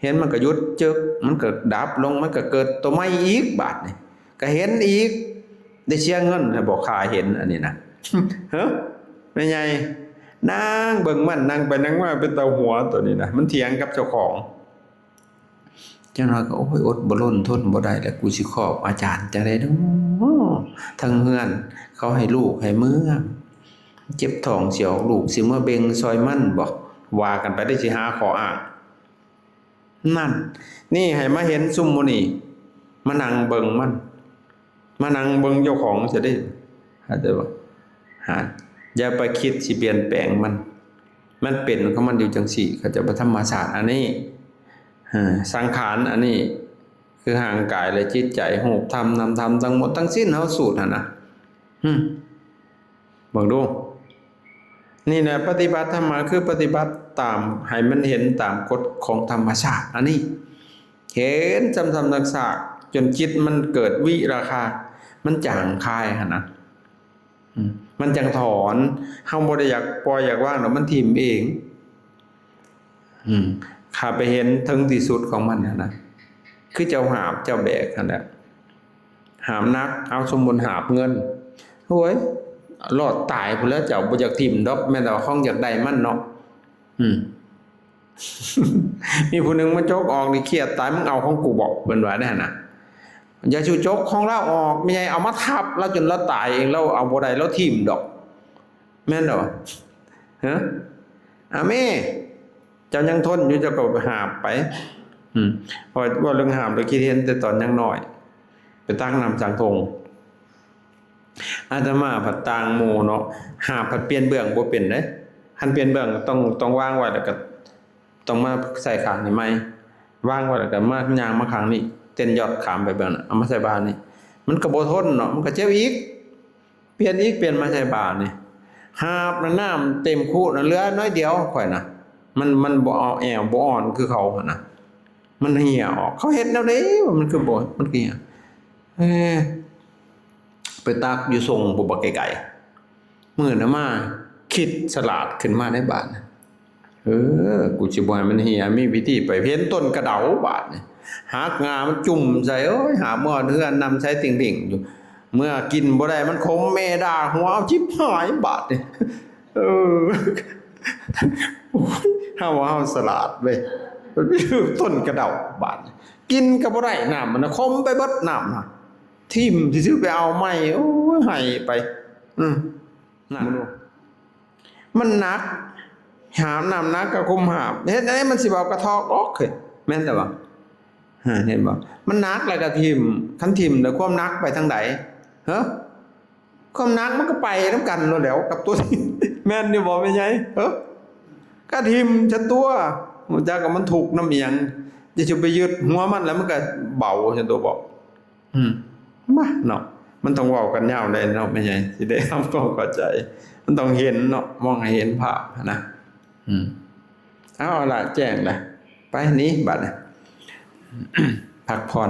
ເຫັນມັນກໍຢຸດຈຶກ ມັນກໍດັບລົງ ມັນກໍເກີດໂຕໃໝ່ອີກ ບາດນີ້ກໍເຫັນອີກ ໄດ້ເສຍເງິນໃຫ້ບໍ່ ຄ່າເຫັນອັນນີ້ນະ. ເຮີ ແມ່ໃຫຍ່ ນັ່ງເບິ່ງມັນ ນັ່ງໄປນັ່ງມາ ເປັນຕາຫົວໂຕນີ້ນະ ມັນຖຽງກັບເຈົ້າຂອງ. ຈັກໜ້ອຍກໍ ໂອ້ຍ ອົດບໍ່ລົ້ນທົນບໍ່ໄດ້ແລ້ວ ກູຊິຂອບອາຈານຈັ່ງໃດເນາະ ທາງເຮືອນເຂົາໃຫ້ລູກໃຫ້ເມືອ ເຈັບທ້ອງຊິອອກລູກ ຊິເມືອເບັ່ງຊ່ອຍມັນບໍ ວ່າກັນໄປ ໄດ້ຊິຫາຂໍ້ອ້າງ. ນັ້ນ ນີ້ໃຫ້ມາເຫັນຊຸມໝູ່ນີ້ ມານັ່ງເບິ່ງມັນ ມານັ່ງເບິ່ງເຈົ້າຂອງຊະເດ້ ເຂົ້າໃຈບໍ່? ຫາ ຢ່າໄປຄິດຊິປ່ຽນແປງມັນ ມັນເປັນຂອງມັນຢູ່ຈັ່ງຊີ້ ເຂົ້າໃຈບໍ່? ທຳມະຊາດອັນນີ້ ເອີ ສັງຂານອັນນີ້ ຄືຮ່າງກາຍ ແລະ ຈິດໃຈ ຮູບທຳ ນາມທຳ ທັງໝົດທັງສິ້ນ ເຮົາສູດຫັ້ນນະ ຫຶ ເບິ່ງດູ ນີ້ແຫຼະ ປະຕິບັດທຳມະ ຄືປະຕິບັດຕາມ ໃຫ້ມັນເຫັນຕາມກົດຂອງທຳມະຊາດອັນນີ້ ເຫັນຊ້ຳໆຊາກໆ ຈົນຈິດມັນເກີດວິລາຄາ ມັນຈາງຄາຍຫັ້ນນະ ອືມ ມັນຈັ່ງຖອນ ເຮົາບໍ່ໄດ້ຢາກປ່ອຍຢາກວາງດອກ ມັນຖິ້ມເອງ. ອືມ ຂ້າໄປເຫັນເຖິງທີ່ສຸດຂອງມັນຫັ້ນນະ ຄືເຈົ້າຫາບເຈົ້າແບກຫັ້ນແຫຼະ ຫາບໜັກ ເອົາ ສົມມຸດຫາບເງິນ ໂອ້ຍ ລອດຕາຍພຸ້ນແຫຼະ ເຈົ້າບໍ່ຢາກຖິ້ມດອກ ແມ່ນແຕ່ວ່າຂອງຢາກໄດ້ມັນເນາະ. ອືມ ມີຜູ້ໜຶ່ງມາຈົກອອກນີ້ ຄຽດຕາຍ ມຶງເອົາຂອງກູບໍ ເພິ່ນວ່າແນວນັ້ນນະ. ຢ່າສູ່ຈົກຂອງລາວອອກ ແມ່ໃຫຍ່ເອົາມາທັບລາວຈົນລາວຕາຍເອງ ລາວເອົາບໍ່ໄດ້ ລາວຖິ້ມດອກ ແມ່ນດອກ ເຮີ ອາແມ່ ເຈົ້າຍັງທົນຢູ່ ເຈົ້າກໍຫາບໄປ. ອືມ ເວົ້າເລື່ອງຫາບ ລະຄິດເຫັນແຕ່ຕອນຍັງນ້ອຍ ໄປຕັກນ້ຳສັງທົ່ງ ອາດຕະມາພັດຕ່າງໝູ່ເນາະ ຫາບພັດປ່ຽນເບື້ອງບໍ່ເປັນເດ້. ຄັນປ່ຽນເບື້ອງຕ້ອງ ຕ້ອງວາງໄວ້ ແລ້ວກໍຕ້ອງມາໃສ່ຂ້າງນີ້ໃໝ່ ວາງໄວ້ ແລ້ວກໍມາ ຍ່າງມາຂ້າງນີ້ ເຕັ້ນຢອດຂ້າມໄປເບື້ອງນັ້ນ ເອົາມາໃສ່ບ່ານີ້ ມັນກໍບໍ່ທົນເນາະ ມັນກໍເຈັບອີກ. ປ່ຽນອີກ ປ່ຽນມາໃສ່ບ່ານີ້ ຫາບນ້ຳເຕັມຄຸນະ ເຫຼືອໜ້ອຍດຽວ ຂ້ອຍນະ ມັນ ມັນບໍ່ເອົາແອວ ບໍ່ອ່ອນຄືເຂົາຫັ້ນນະ ມັນເຫ່ຍອອກ. ເຂົາເຮັດແນວໃດວະ ມັນຄືບໍ່ ມັນຄືຫຍັງ ເອີ ໄປຕັກຢູ່ຊົງພຸ້ນ ບໍ່ໄກໆ ມື້ນັ້ນມາ ຄິດສະຫຼາດຂຶ້ນມາໃນບາດ ເອີ ກູຊິບໍ່ໃຫ້ມັນເຫ່ຍ ມີວິທີໄປເຫັນຕົ້ນກະເດົາບາດນີ້ ຫັກງ່າມັນຈຸ່ມໃສ່ ໂອ້ຍ ຫາບເມືອເຮືອນນ້ຳໃສຕິ່ງໆຢູ່ ເມື່ອກິນບໍ່ໄດ້ ມັນຂົມແມ່ດ່າຫົວ ເອົາ ຈິບຫາຍບາດນີ້ ເອີ ໂອ້ຍ ເຮົາວ່າເຮົາສະຫຼາດເວີຍ ມັນໄປຖືກຕົ້ນກະເດົາບາດນີ້ ກິນກໍບໍ່ໄດ້ ນ້ຳມັນນະ ຂົມໄປເບິດນ້ຳນະ ຖິ້ມຊື່ໆ ໄປເອົາໃໝ່ ໂອ້ຍ ໃຫ້ໄປ ອື ນັ້ນ ມັນໜັກ ຫາບນ້ຳໜັກກໍຄຸມຫາບ ເຮັດແນວໃດມັນຊິເວົ້າກະທອກອອກ ເຮີ້ຍ ແມ່ນແລ້ວບໍ່? ເຫັນບໍ່? ມັນໜັກແລ້ວກໍຖິ້ມ ຄັນຖິ້ມແລ້ວຄວາມໜັກໄປທາງໃດ? ເຮີ້ ຄວາມໜັກມັນກໍໄປນຳກັນໂລດແຫຼ້ວກັບຕົວ ແມ່ນຢູ່ບໍ່ແມ່ໃຫຍ່? ເຮີ້ ກໍຖິ້ມຊະຕົວະ ຮູ້ຈັກວ່າມັນທຸກນຳອີ່ຫຍັງ ຈະ ຈະໄປຍຶດຫົວມັນແລ້ວມັນກໍເບົາຊະຕົວະບໍ? ອືມ ມາເນາະ ມັນຕ້ອງເວົ້າກັນຍາວເດ້ເນາະແມ່ໃຫຍ່ ຊິໄດ້ທຳຄວາມເຂົ້າໃຈ ມັນຕ້ອງເຫັນເນາະ ມອງໃຫ້ເຫັນພາບຫັ້ນນະ ອືມ ເອົາລະ ແຈ້ງລະ ໄປໜີບາດນີ້ ພັກຜ່ອນ.